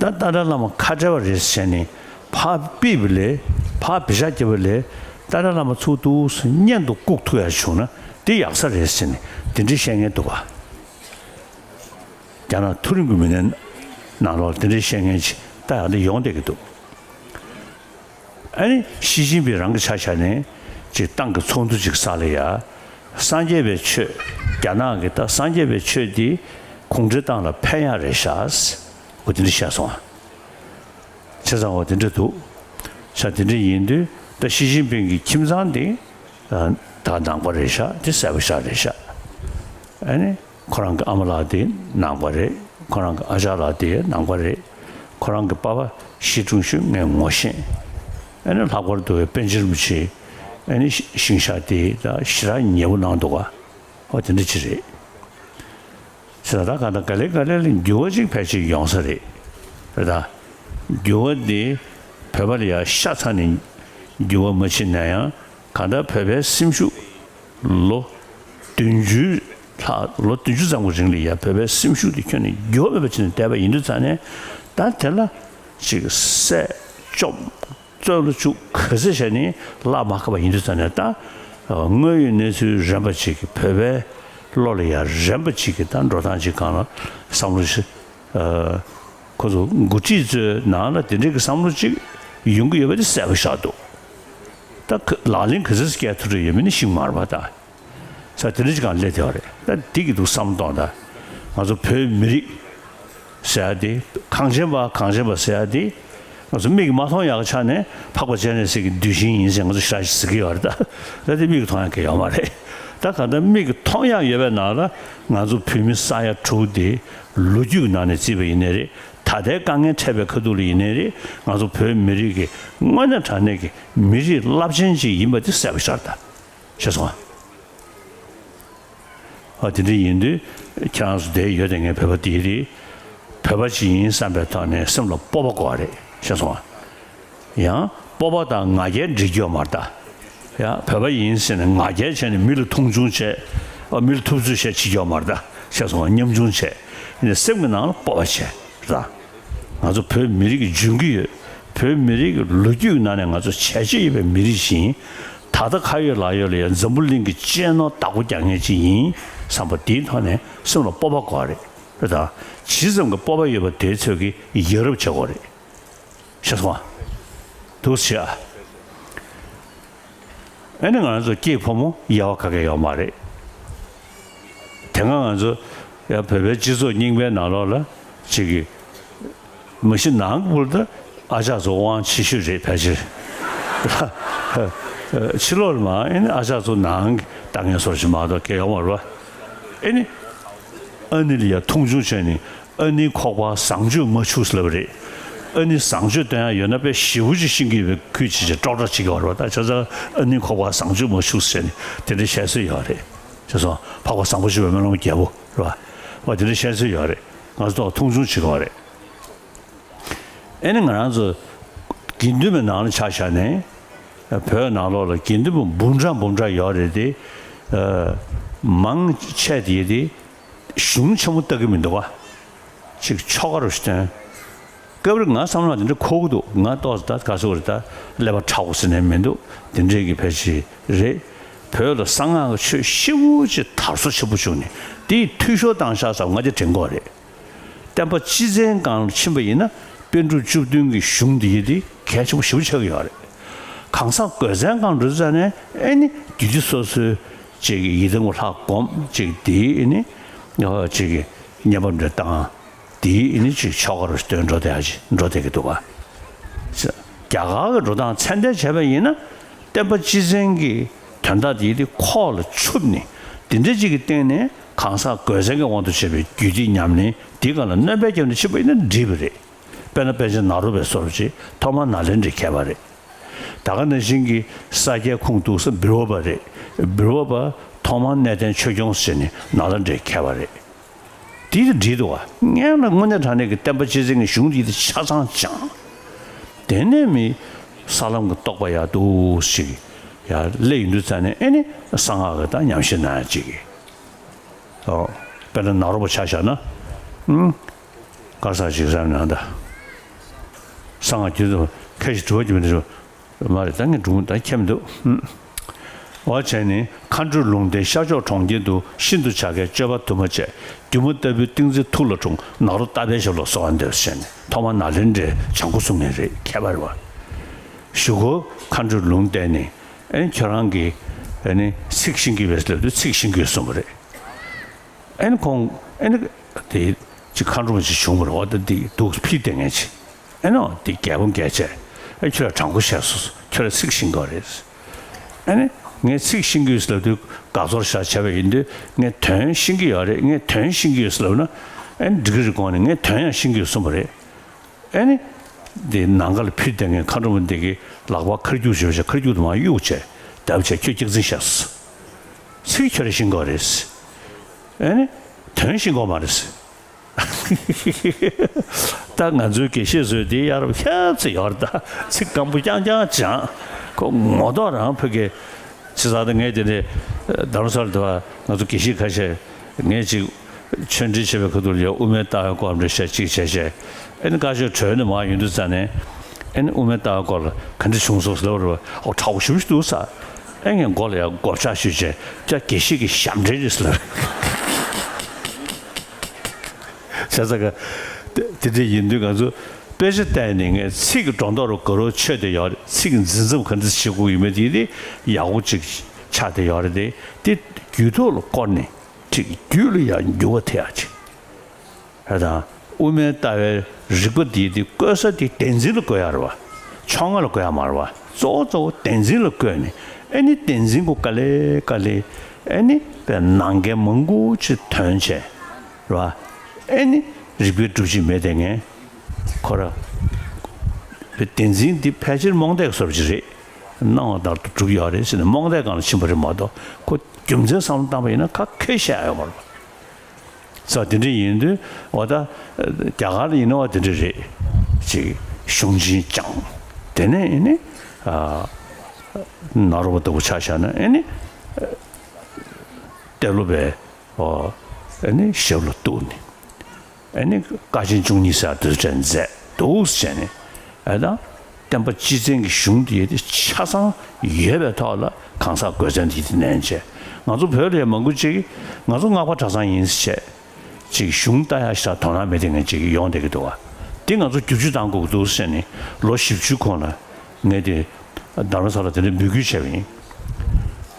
ད་ཏཱ་ལའི་བླ་མ་ཁ་བྲལ་བ་རེད་ཟེར་ནས་ཕར་ཕུད་པ་ལས། ཕར་བེ་ཤ་བརྒྱབ་པ་ལས། ཏཱ་ལའི་བླ་མ་ཚུར་འདུག་སེ་གཉེན་དུ་བཀུག་ཐུབ་ཡ་བྱུང་ན་འདི་ཡག་ས་རེད་ཟེར་ནས་དེ་འདྲའི་བཤད་མཁན་འདུག་ག་རྒྱ་ནག་མཐོ་རིམ་གྱི་མི་སྣའི་ནང་ལོགས་ལ་དེ་འདྲའི་བཤད་མཁན་ཅིག་ད་ཡང་འདི་ཡོང་བསྡད་ཀྱི་འདུག་ཨ་ནི་ཞི་ཅིན་ཕིང་རང་གི་ཆ་བཞག་ནས་ཅིག་ཏང་གི་ཚོགས་འདུ་ཅིག་ས་ལ་ཡ། སངས་རྒྱས་པའི་ཆོས། རྒྱ་ནག་གི་ད་སངས་རྒྱས་པའི་ཆོས་འདི་གུང་ཁྲན་ཏང་ལ་ཕན་ཡག་རེད་ཤག་འོ་དེ་འདྲ་བཤད་སོང་ཨ། བྱས་ཙང་འོ་དེ་འདྲ་འདུག་ཤག་དེ་འདྲ་ཡིན་དུས་ད་ཞི་ཅིན་ཕིང་གི་ཁྱིམ་ཚང་འདི་ད་ནང་པ་རེད་ཤག་དེ་གསལ་པོ་ཤག་རེད་ཤག་ཨ་ནི། ཁོ་རང་གི་ཨ་མ་ལགས་དེ་ནང་པ་རེད། ཁོ་རང་གི་ཨ་ཅག་ལགས་དེ་ནང་པ་རེད། ཁོ་རང་གི་པ་ཕ་ཞི་ཀྲུང་ཞུན་ངས་ངོ་ཤེས། ཨ་ནི་ལྷག་པར་དུ་པཎ་ཆེན་རིན་པོ་ཆེ་ཨ་ནི་ཤིང་ཤག་དེ་ད་ཞེ་དྲག་ཉེ་པོ་གནང་འདུག་ག་འོ་དེ་འདྲ་ཅིག་རེད། ཟེར་ད་ག་ད་ག་ལེ་ག་ལེ་ལ་འགྱུར་བ་ཅིག་ཕལ་ཆེར་ཡོང་ས་རེད། རེད་ད། འགྱུར་བ་དེ་བོད་པ་ལ་ཡ་ཤ་ཚ་ནས་འགྱུར་བ་མ་ཕྱིན་ན་ཡང་། གང་ལྟར་བོད་པའི་སེམས་ཤུགས་ལོ་བདུན་ཅུ་ལྷག་ལོ་བདུན་ཅུ་ཙམ་གྱི་རིང་ལ་ཡ་བོད་པའི་སེམས་ཤུགས་དེ་ཁྱོན་ནས་འགྱུར་བ་མེད་པ་བྱས་ནས་བསྡད་པ་ཡིན་དུས་ཙང་ནས། ད་དེ་ལ་ཅིག་བསད་བཅོམ་བཙོན་ལ་བཅུག་ག་ཚོད་བྱས་ནས་ལག་མ་ཁ་བ་ཡིན་དུས་ཙང་ནས། ད་དངོས་ཡོད་གནས་ཚུལ་རན་པ་ཅིག་གི་བོད་པའི་བློ་ལ་ཡ་རན་པ་ཅིག་གི་ད་འགྲོ་སྟངས་ཅིག་སྒང་ལ་བསམ་བློ་ཞིག་ཁོ་ཚོ་འགོ་ཁྲིད་ཚོའི་ནང་ལ་དེ་འདྲའི་གི་བསམ་བློ་ཅིག་ ཡོང་གི་ཡོད་པ་དེ་གསལ་པོ་ཤར་འདུག་ད་ཁ་ལག་ལེན་ག་ཚོད་སྐྱེལ་ཐུབ་རེ་ཡོད་མེད་ནི་ཤེས་མ་རེད་པ། ད་ས་དེ་འདྲ་ཅིག་གང་སླེབས་བསྡད་པ་རེད། ད་འདི་གི་འདུག་བསམ་གཏོང་། ད་ང་ཚོ་བོད་མི་རིགས་ཟེར་ཡ་དེ། གངས་ཅན་པ། གངས་ཅན་པ་ཟེར་ཡ་དེ། ང་ཚོ་མིག་གིས་མ་མཐོང་ཡག་ཆ་ནས་འཕགས་པ་སྤྱན་རས་གཟིགས་ཀྱི་གདུལ་ཞིང་ཡིན་ཟེར་ང་ཚོ་ཞེ་དྲག་ཅིག་ཟེར་གྱི་ཡོད་རེད། ད་ད་དེ་མིག་གིས་མཐོང་ཡག་གི་ཡོད་མ་རེད། ད་གང་ལྟར་མིག་གིས་མཐོང་ཡག་ཡོད་པའི་ནང་ལ་ང་ཚོ་བོད་མི་ས་ཡ་དྲུག་དེ་ལོ་རྒྱུས་ཀྱི་ནང་ནས་བརྩིས་པ་ཡིན་ནའི་རེད། ད་ལྟའི་དཀའ་ངལ་འཕྲད་པའི་ཁ་ཐུག་ལ་ཡིན་ནའི་རེད། ང་ཚོ་བོད་མི་རིགས་ཀྱི་དངོས་གནས་དྲང་གནས་ཀྱི་མི་རིགས་རླབས་ཆེན་ཅིག་ཡིན་པ་དེ་གསལ་པོ་ཤར། ད་ཤེས་སོང་ཨ། ཨ། དེ་འདྲ་ཡིན་དུས་ཁྱེད་རང་ཚོ་བསྡད་ཡོད་དེ་ངས་བོད་པ་དེ་རེད། བོད་པ་ཅིག་ཡིན་བསམ་པའི་ཐོག་ནས་སེམས་ལ་སྤོབས་པ་དགོས་པ་རེད། ཤེས་སོང་ཨ། ཡང་སྤོབས་པ་དང་ང་རྒྱལ་འགྲིག་གི་ཡོད་མ་རེད་ད། ཡང་བོད་པ་ཡིན་ཟེར་ནས་ང་རྒྱལ་བྱས་ནས་མི་ལ་མཐོང་ཆུང་བྱས། ཨ། མི་ལ་ཐུབ་ཚོད་བྱས་བྱེད་ཀྱི་ཡོད་མ་རེད་ད། ཤེས་སོང་ཨ། ཉམ་ཆུང་བྱས། ཡིན་ནའི་སེམས་ཀྱི་ནང་ལ་སྤོབས་པ་བྱས་རེད་ད། ང་ཚོ་བོད་མི་རིགས་ཀྱི་འཇོན་གྱི་ཡོད། བོད་མི་རིགས་ཀྱི་ལོ་རྒྱུས་ཀྱི་ནང་ནས་ང་ཚོ་བྱས་རྗེས་ཡོད་པའི་མི་རིགས་ཤིག་ཡིན། ད་ལྟ་ཁ་ཡོད་ལག་ཡོད་ལ་ཡང་འཛམ་བུ་གླིང་གི་གཅེས་ནོར་བདག་པོ་རྒྱག་མཁན་ཅིག་ཡིན་བསམ་པ་དེའི་ཐོག་ནས་སེམས་ལ་སྤོབས་པ་དགོས་པ་རེད། རེད་ད། ཇི་ཙམ་གྱི་སྤོབས་པ་ཡོད་པ་དེའི་ཚོད་ཀྱིས་ཡ་རབས་བྱེད་དགོས་རེད། ཤེས་སོང་ཨ། འདུག་སེ་བྱས་ཨ། ཨེ་ནི་ང་རང་ཚོ་སྐྱེས་ཕོ་མོ་ཡ་བ་ག་གེ་ཡོད་མ་རེད། དེ་སྔ་ང་ཚོ་ཡ་བོད་པའི་སྤྱི་ཚོགས་རྙིང་པའི་ནང་ལོགས་ལ་ཅིག་གི་མ་གཞི་ནང་གི་བུ་ལ་ད་ཨ་ཅག་ཚོ་དབང་ཆེ་ཤོས་རེད་ཕལ་ཆེར། ཕྱི་ལོགས་ལ་མ་ཨེ་ནི་ཨ་ཅག་ཚོ་ནང་གི་ལྟ་མཁན་བཟོ་འདྲ་ཅིག་མ་གཏོགས་གང་ཡང་ཡོད་མ་རེད་པ། ཨེ་ནི། ཨ་ནི་ལ་ཡ་མཐོང་ཆུང་བྱས་ནས་ཨ་ནིའི་ཁོག་པར་བཟང་སྤྱོད་མ་འཆུགས་ལབ་རེད། ཨ་ནི་བཟང་སྤྱོད་སྟོན་ཡ་ཡོད་ན་དཔེ་ཞེ་པོ་ཅིག་ཤེས་ཀྱི་ཡོད་པའི་ཁུལ་བྱས་བྱས་ཀྲོག་ཀྲོག་བྱེད་ཀྱི་ཡོད་རེད་པ། ད་ཆ་ཚང་ཨ་ནིའི་ཁོག་པར་བཟང་སྤྱོད་མ་འཆུགས་ཟེར་ནས་དེ་འདྲ་བཤད་སྲོལ་ཡོད་རེད། བྱས་ཙང་འཕགས་པ་བཟང་པོ་ཞེས་པའི་སྨོན་ལམ་རྒྱལ་པོ་རེད་པ། འོ་དེ་འདྲ་བཤད་སྲོལ་ཡོད་རེད། ང་ཚོ་ཐོག་མཐོང་ཆུང་བྱེད་ཀྱི་ཡོད་རེད། ཨེ་ནི་ང་རང་ཚོ་དགེ་འདུན་པའི་ནང་ལ་ཆ་བཞག་ནས། བོད་ནང་ལོགས་ལ་དགེ་འདུན་པ་འབུམ་ཕྲག་འབུམ་ཕྲག་ཡོད་རེད་དེ། ཨ། མང་ཆེ་དེ་དེ་གཞུང་ཆེན་མོ་ལྟ་གི་མི་འདུག་ག་ཅིག་ཆོ་ག་རུ་སྟོན། སྐབས་རེ་ང་བསམ་བློ་དེ་འདྲ་འཁོར་གི་འདུག་ང་ཏོག་ཙམ་ད་ག་ཚོད་རེད། ད་ཀླད་པ་མཁྲེགས་པོ་ཟེར་ནས་མི་འདུག་དེ་འདྲའི་གི་ཕལ་ཆེར་རེད། བོད་ལ་གསང་སྔགས་ཀྱི་ཆོས་ཞེ་པོ་ཅིག་དར་སོ་ཆེན་པོ་བྱུང་ནས་དེའི་འཐུས་ཤོར་བཏང་ཤག་བསམ་ང་དེ་དྲན་གྱི་ཡོད་རེད། བསྟན་པ་སྤྱི་བཙན་སྒང་ལ་ཕྱིན་པ་ཡིན་ན་པཎ་གྲུབ་བཅུ་བདུན་གྱི་གཞུང་འདི་ཡི་དེ་གལ་ཆེན་པོ་ཞེ་པོ་ཆགས་ཀྱི་ཡོད་རེད། གང་ཟག་གོས་བཙན་སྒང་འགྲོ་ཙ་ནས་ཨེ་ནི་རྒྱུད་སྡེ་སོ་སོའི་ཅིག་ཡི་དམ་གྱི་ལྷ་སྒོམ། ཅིག་དེའི་ཨེ་ནི་ཅིག་བསྙེན་པ་འདྲ་བཏང་། དེའི་ཨེ་ནི་ཅིག་ཆོ་ག་རུ་སྟོན་འགྲོ་བསྡད་ཡ་ཅིག་འགྲོ་བསྡད་ཀྱི་འདུག་ག་རྒྱ་གར་གྱི་འགྲོ་སྟངས་ཚད་ལྡན་བྱས་པ་ཡིན་ན་བསྟན་པ་སྤྱི་བཙན་གྱི་དོན་དག་དེ་དེ་ཁོག་ལ་ཆུབ་ནས་དེ་འདྲ་ཅིག་གི་སྟེང་ནས་གང་ཟག་གོས་བཙན་གྱི་དབང་དུ་བྱས་པའི་རྒྱུད་སྡེ་ཉམས་ལེན་དེའི་སྒང་ལ་སྣོན་པ་བརྒྱབ་ནས་ཕྱིན་པ་ཡིན་ན་འགྲིག་པ་རེད། དཔེར་ན་པཎ་ཆེན་ནཱ་རོ་པའི་བཟོ་འདྲ་ཅིག་ཐོག་མར་ནཱ་ལེནྡྲའི་མཁས་པ་རེད། ད་ག་ནང་བཞིན་གྱི་ས་སྐྱའི་ཁུངས་གཏུགས་ས་འབུལ་བ་པ་རེད། འབུལ་བ་པ་ཐོག་མར་གནས་བརྟན་ཆོས་སྐྱོང་ཟེར་ནས་ནཱ་ལེནྡྲའི་མཁས་པ་རེད། དེ་དང་འགྲིག་འདུག་ག་སྔོན་ལ་དངོས་གནས་དྲང་གནས་ཀྱི་བསྟན་པ་སྤྱི་བཙན་གྱི་གཞུང་འདི་དེ་ཆ་ཚང་སྦྱངས། དེ་ནས་མི་ས་ལམ་གྱི་རྟོགས་པ་ཡག་འདུག་ཞིག་ཡར་སླེབས་ཡོང་དུས་ཙ་ནས་ཨེ་ནི་གསང་སྔགས་ཀྱི་ད་ཉམས་ཞིབ་གནང་ཡ་ཅིག་གི། ཨོ། དཔེར་ན་ནཱ་རོ་པ་ཆ་བཞག་ན། ཨུམ། དཀར་ས་ཅིག་བསམ་ན་ད། གསང་སྔགས་རྒྱུད་དུ་ཁ་ཞིག་དྲི་བ་རྒྱུ་མི་འདུག་མ་རེད། ད་ངས་སྒྲུང་ད་མཁྱེན་མི་འདུག་ཨུམ། འོ་བྱས་ནས་མཁའ་འགྲོའི་ལུང་བསྟན་ཤར་ཕྱོགས་གྲོང་ཁྱེར་དུ་ཤིན་ཏུ་བྱ་དཀའི་སྤྱོད་པ་དུ་མ་བྱས། སྒྱུ་མ་ལྟ་བུའི་ཏིང་འཛིན་ཐུགས་ལ་འཁྲུངས། ནཱ་རོ་ཏ་པའི་ཞབས་ལ་གསོལ་བ་འདེབས་ཟེར་ནས་ཐོག་མར་ནཱ་ལེནྡྲའི་བྱང་སྒོ་སྲུང་མཁན་རེད། མཁས་པ་རེད་པ། གཞུག་གུ་མཁའ་འགྲོའི་ལུང་བསྟན་ནས་ཨེ་ནི་ཁྱོད་རང་གིས་ཨེ་ནི་ཚིག་ཤེས་ཀྱི་ཡོད་པས་ལབ་དུས་ཚིག་ཤེས་ཀྱི་ཡོད་གསུངས་པ་རེད། ཨེ་ནི་ཁོང་ཨེ་ནི་དེ་ཅིག་མཁའ་འགྲོ་མ་ཅིག་བྱུང་བ་རེད། འོ་ད་འདི་འདུག་ཕྱིར་བསྡད་མཁན་ཅིག་ཨེ་ནི་འོ་འདི་རྒྱལ་པོ་རྒྱལ་བྱས། ཨེ་ཁྱོད་ལ་དྲང་པོ་བཤད་སོང་། ཁྱོད་ལ་ཚིག་ཤེས་ཀྱི་ཡོད་རེད། ཨེ་ནི་ངས་ཚིག་ཤེས་ཀྱི་ཡོད་ལབ་དུས་དགའ་ཚོར་ཤར་བྱས་པ་ཡིན་དུས་ངས་དོན་ཤེས་ཀྱི་ཡོད་རེད། ངས་དོན་ཤེས་ཀྱི་ཡོད་ལབ་ན་ཨེ་ནི་འགྲིག་གི་རེད་དགོངས་ནས་ངས་དོན་ཡང་ཤེས་ཀྱི་ཡོད་གསུངས་པ་རེད། ཨེ་ནི། འདི་ནམ་མཁའ་ལ་ཕྱིར་བསྡད་མཁན་མཁའ་འགྲོ་མ་འདི་གིས་ལག་པ་ཁ་རྒྱུག་བྱས་བྱས་ཁ་རྒྱུག་དུ་མར་གཡུག་བྱས་བརྡབ་བྱས་ཁྱོད་སྐྱག་རྫུན་བཤད་སོང་། ཚིག་ཁྱོད་རང་ཤེས་ཀྱི་ཡོད་རེད། ཨེ་ནི། དོན་ཤེས་ཀྱི་ཡོད་མ་རེད། ད་ང་ཚོའི་དགེ་བཤེས་ཚོས་འདི་གཡར་བ་ཁྱད་ཚོད་ཡོད་རེད། ད་ཚིག་སྐམ་པོ་རྐྱང་རྐྱང་སྦྱངས། ཁོ་ངོ་ཐོག་རང་ཕ་གི། བྱས་ཙང་ད་ངས་དེ་ནས་རྡ་རམ་ས་ལ་དུ་བ་ང་ཚོ་དགེ་བཤེས་ཁ་ཤས་ངས་ཅིག་ཆོས་འབྲེལ་བྱས་པའི་ཁ་ཐུག་ལ་ཡང་དབུ་མའི་ལྟ་བའི་སྐོར་འདྲ་བཤད་ཅིག་བྱས་བྱས། ཨེ་ནི་བཀའ་ཤོག་གྲོལ་ནས་མར་ཡོང་དུས་ཙ་ནས་ཨེ་ནི་དབུ་མའི་ལྟ་བའི་སྐོར་ལ་ག་འདྲ་བྱུང་སོང་ཟེར་ལབ་རེད་པ། ཨོ་དྲག་པོ་ཞེ་པོ་ཞིག་འདུག་ཟེར། ཨེ་ངས་མགོ་ལ་ཡང་སྒོ་ལྕགས་གཞུས་བྱས་ཅག་དགེ་བཤེས་ཀྱི་ཞབས་འདྲེན་རེད་ཟེར་ལབ། བྱས་ཙང་ག་དེ་དེ་འདྲ་ཡིན་དུས་ང་ཚོ། དཔེ་ཆ་བལྟས་ནས་ངས་ཚིག་གི་སྒྲོ་འདོགས་རུ་ག་རུ་ཆོད་བསྡད་ཡོད་རེད། ཚིག་གི་འཛིན་མཚམས་ག་འདྲ་བྱེད་དགོས་ཡོད་མེད་དེ་དེ་ཡག་པོ་ཅིག་ཆགས་བསྡད་ཡོད་རེད། དེ་དེ་རྒྱུད་ཐོག་ལ་བསྐོར་ནས་ཅིག་རྒྱུད་ལ་ཡང་འགྱུར་བ་ཐེབས་ཡག་ཅིག་རེད་དང་། དབུ་མའི་ལྟ་བའི་རིག་པ་འདི་དེ་བཀོད་ས་དེ་བདེན་འཛིན་ལ་བཀོད་ཡག་རེད་བ། ཕྱོགས་སྔ་ལ་བཀོད་ཡག་མ་རེད་བ། གཙོ་བོ་གཙོ་བོ་བདེན་འཛིན་ལ་བཀོད་ནས། ཨེ་ནི་བདེན་འཛིན་གོ་དཀའ་ལས་དཀའ་ལས། ཨེ་ནི་པའི་ནང་འགལ་མང་པོ་ཅིག་ཐོན་བྱས། རེད་བ། ཨེ་ནི་རིག་པའི་སྒྲུབ་བྱེད་མེད་དེ་ངས་ཁོ་ར་བདེན་འཛིན་འདི་ཕལ་ཆེར་རྨོངས་དད་ཀྱི་བཟོ་འདྲ་ཅིག་རེད། སྣང་བ་ལྟར་དུ་གྲུབ་ཡོད་རེད་ཟེར་ནས་རྨོངས་དད་སྒང་ལ་ཕྱིན་པ་རེད་མ་གཏོགས། ཁོ་རྒྱུ་མཚན་བསམ་བློ་བཏང་པ་ཡིན་ན་ཁ་ཁེ་བཤད་ཡོད་མ་རེད། ས་དེ་འདྲ་ཡིན་དུས་འོ་ད་རྒྱ་གར་ཡིན་ན་བ་དེ་འདྲ་རེད། ཅིག་གཞུང་ཆེན་བསྐྱངས། དེ་ནས་ཡིན་ནི་ཨ་ནཱ་རོ་པ་ལྟ་བུ་ཆ་བཞག་ན་ཨེ་ནི་ཏེ་ལོ་པའི་ཨོ་ཨེ་ནི་ཞབས་ལ་གཏུགས་ནས། ཨེ་ནི་ཀ་ཆེན་བཅུ་གཉིས་ཟེར་དུས་དྲན་མཛད་འདུག་ཟེར་ནས། ཨེ་ད་བསྟན་པ་སྤྱི་བཙན་གྱི་གཞུང་དེ་ཡོད་དེ་ཆ་ཚང་ཡོད་པའི་ཐོག་ལ་གང་ཟག་དགོས་མཚན་དེ་དེ་ནན་བྱས། ང་ཚོ་བོད་ལ་ཡང་མང་པོ་ཅིག་ང་ཚོ་སྔགས་པ་གྲྭ་ཚང་ཡིན་ཟེར་བྱས། ཅིག་གཞུང་ལྟ་ཡག་ཞིག་དང་དོ་སྣང་མེད་དེ་ངས་ཅིག་ཡོང་བསྡད་ཀྱི་འདུག་བ། དེ་ང་ཚོ་བསྒྱུར་བཅོས་གཏང་དགོས་ཀྱི་འདུག་ཟེར་ནས་ལོ་བཞི་བཅུའི་གོང་ལ་ངས་དེ་རྡ་རམ་ས་ལ་དེ་འདྲའི་འབོད་སྐུལ་བྱས་པ་ཡིན།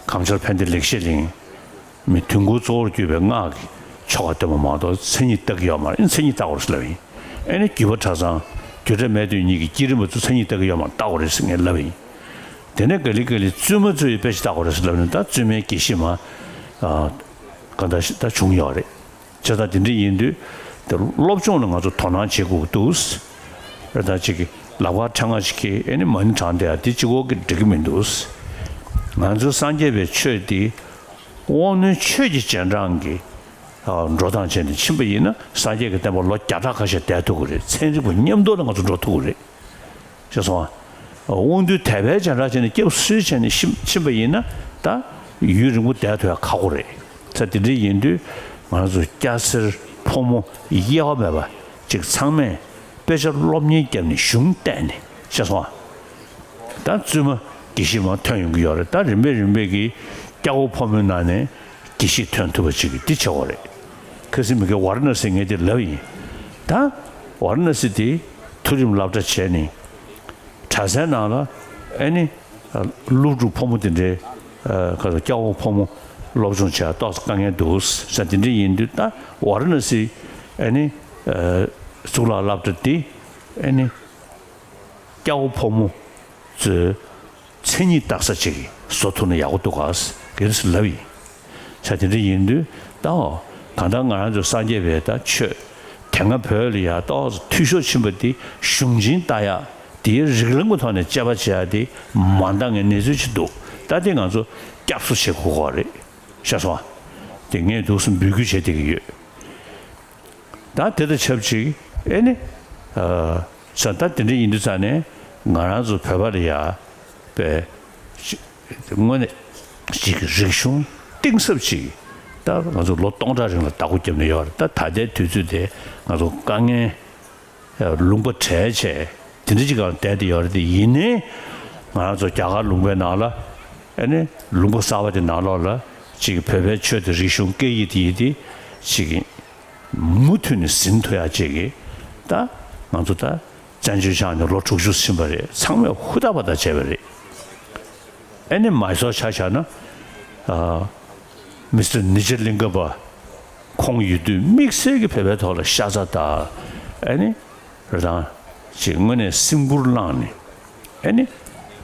གངས་ལྗོངས་ཕན་བདེ་ལེགས་བཤད་གླིང་། མི་དུས་འཁོར་གཙོ་བོར་གྱུར་པའི་སྔགས་ཀྱི་ཆོ་ག་སྟོན་པ་མ་གཏོགས་མཚན་ཉིད་བལྟ་གི་ཡོད་མ་རེད། མཚན་ཉིད་བལྟ་དགོས་རེད་ཟེར་ལབ་ཡིན། ཨེ་ནི་བརྒྱུད་པ་གྲྭ་ཚང་རྒྱུད་གྲྭ་སྨད་སྟོད་གཉིས་ཀྱི་བསྐྱེད་རིམ་པ་ཚོ་མཚན་ཉིད་བལྟ་གི་ཡོད་མ་རེད། བལྟ་དགོས་རེད་ཟེར་ངས་ལབ་ཡིན། དེ་ནས་ག་ལེ་ག་ལེ་བཙུན་མ་ཚོས་དཔེ་ཆ་བལྟ་དགོས་རེད་ཟེར་ལབ་ནས་ད་བཙུན་མའི་དགེ་བཤེས་མ་ཨ་གང་ལྟར་ད་བྱུང་ཡོད་རེད། བྱས་ཙང་དེ་འདྲ་ཡིན་དུས་དེ་སློབ་སྦྱོང་ལ་ང་ཚོ་དོ་སྣང་བྱེད་དགོས་འདུག་རེད། ད་ཅིག་གི་ལག་པ་ཕྲེང་བ་ཞིག་གིས་ཨེ་ནི་མ་ཎི་བགྲངས་བསྡད་ཡ་དེ་གཅིག་པོ་གིས་འགྲིག་གི་མི་འདུག་ང་ཚོའི་སངས་རྒྱས་པའི་ཆོས་འདི་དབང་རྣོན་ཆོས་ཀྱི་རྗེས་འབྲང་གི་ཨ་འགྲོ་སྟངས་བྱས་ནས་ཕྱིན་པ་ཡིན་ན་སངས་རྒྱས་ཀྱི་བསྟན་པ་ལོ་བརྒྱ་ཕྲག་ཁ་ཤས་བསྡད་ཐུབ་ཀྱི་རེད། ཚན་རིག་པ་མཉམ་དུ་ལ་ང་ཚོ་འགྲོ་ཐུབ་ཀྱི་རེད། ཤེས་སོང་ཨ། དབང་རྟུལ་དད་པའི་རྗེས་འབྲང་བྱས་ནས་སྐྱབས་སུ་བྱས་ནས་ཕྱིན་ཕྱིན་པ་ཡིན་ན་ད་ཡུན་རིང་པོ་བསྡད་ཐུབ་ཡ་ཁག་པོ་རེད། ས་དེ་འདྲ་ཡིན་དུས་ང་ཚོ་སྐྱ་སེར་ཕོ་མོ་དབྱེ་བ་མེད་པ་ཅིག་ཚང་མས་དཔེ་ཆ་སློབ་གཉེར་བརྒྱབ་ནས་གཞུང་བལྟས་ནས་ཤེས་སོང་ཨ། ད་བཙུན་མ་དགེ་བཤེས་མ་ཐོན་ཡོང་གི་ཡོད་རེད། ད་རིམ་པས་རིམ་པས་ཀྱིས་སྐྱ་བོ་ཕོ་མོའི་ནང་ནས་དགེ་བཤེས་ཐོན་ཐུབ་པ་ཅིག་འདི་བྱེད་དགོས་རེད། ཁ་སང་མི་དགེ་ཝཱ་ར་ཎ་སི་ངས་འདི་ལབ་ཡིན། ད་ཝཱ་ར་ཎ་སི་དེ་མཐོ་རིམ་སློབ་གྲྭ་བྱས་ནས་གྲྭ་སའི་ནང་ལ་ཨེ་ནི་སློབ་ཕྲུག་ཕོ་མོ་དེ་འདྲའི་ཁ་སང་སྐྱ་བོ་ཕོ་མོ་སློབ་སྦྱོང་བྱས་ཏོག་ཙམ་དཀའ་ངལ་འདུག་ས་དེ་འདྲ་ཡིན་དུས་ད་ཝཱ་ར་ཎ་སི་ཨེ་ནི་གཙུག་ལག་སློབ་གྲྭ་དེ་ཨེ་ནི། སྐྱ་བོ་ཕོ་མོ་ཚོའི་མཚན་ཉིད་བལྟ་ས་ཅིག་བཟོ་ཐུབ་ན་ཡག་པོ་འདུག་ག་གལ་སྲིད་ལབ་ཡིན། ས་དེ་འདྲ་ཡིན་དུས་ད་གང་ལྟར་ང་རང་ཚོ་སངས་རྒྱས་པའི་ད་ཆོས་དེ་སྔ་བོད་ལ་ཡ་ཏོག་ཙམ་འཐུས་ཤོར་ཕྱིན་པ་དེ་གཞུང་ཆེན་ལྟ་ཡག་དེའི་རིགས་ལམ་གྱི་ཐོག་ནས་དཔྱད་པ་བྱེད་ཡག་དེ་མ་འདང་ངེས་གནས་ཚུལ་ཅིག་འདུག་ད་དེ་ང་ཚོ་སྐྱབས་སུ་མཆི་དགོས་ཀྱི་རེད། ཤེས་སོང་ཨ། དེ་ངས་འདུག་སེ་འབོད་སྐུལ་བྱེད་བསྡད་ཀྱི་ཡོད། ད་དེ་དང་ཆབས་ཅིག་ཨེ་ནི། ས་ད་དེ་འདྲ་ཡིན་དུས་ཙང་ནས་ང་རང་ཚོ་བོད་པ་ལ་ཡ་པའི་དངོས་གནས་ཅིག་རིག་གཞུང་གཏིང་ཟབ་ཅིག་ད་ང་ཚོ་ལོ་སྟོང་ཕྲག་རིང་ལ་བདག་པོ་བརྒྱབ་ནས་ཡོད་རེད། ད་ད་ལྟའི་དུས་ཚོད་དེ་ང་ཚོ་དཀའ་ངལ་ལུང་པ་བྲལ་བྱས་དེ་འདྲ་ཅིག་སྒང་བསྡད་དེ་ཡོད་རེད། དེ་ཡིན་ནའི་ང་རང་ཚོ་རྒྱ་གར་ལུང་པའི་ནང་ལ་ཨེ་ནི་ལུང་པ་གསར་པ་དེ་ནང་ལོགས་ལ་ཅིག་བོད་པའི་ཆོས་དང་རིག་གཞུང་སྐད་ཡིག་དེ་ཡིན་དེ་ཅིག་མུ་མཐུད་ནས་ཟིན་ཐུབ་ཡག་ཅིག་གིས་ད་ང་ཚོ་ད་བཙན་བྱོལ་ཆགས་ནས་ལོ་དྲུག་ཅུ་ཕྱིན་པ་རེད། ཚང་མས་ཧུར་ཐག་པ་ཐག་བྱས་པ་རེད། ཨེ་ནི་མའི་སོར་ཆ་བཞག་ན་ཨ་མི་སི་ཊར་ནི་ཇ་ལིང་ག་པ་ཁོང་ཡོད་དུས་དམིགས་བསལ་གྱི་བོད་པའི་ཐོག་ལ་ཤ་ཚ་དང་ཨེ་ནི་རེད་དང་ཅིག་དངོས་གནས་སེམས་ཁུར་བླངས་ནས། ཨེ་ནི།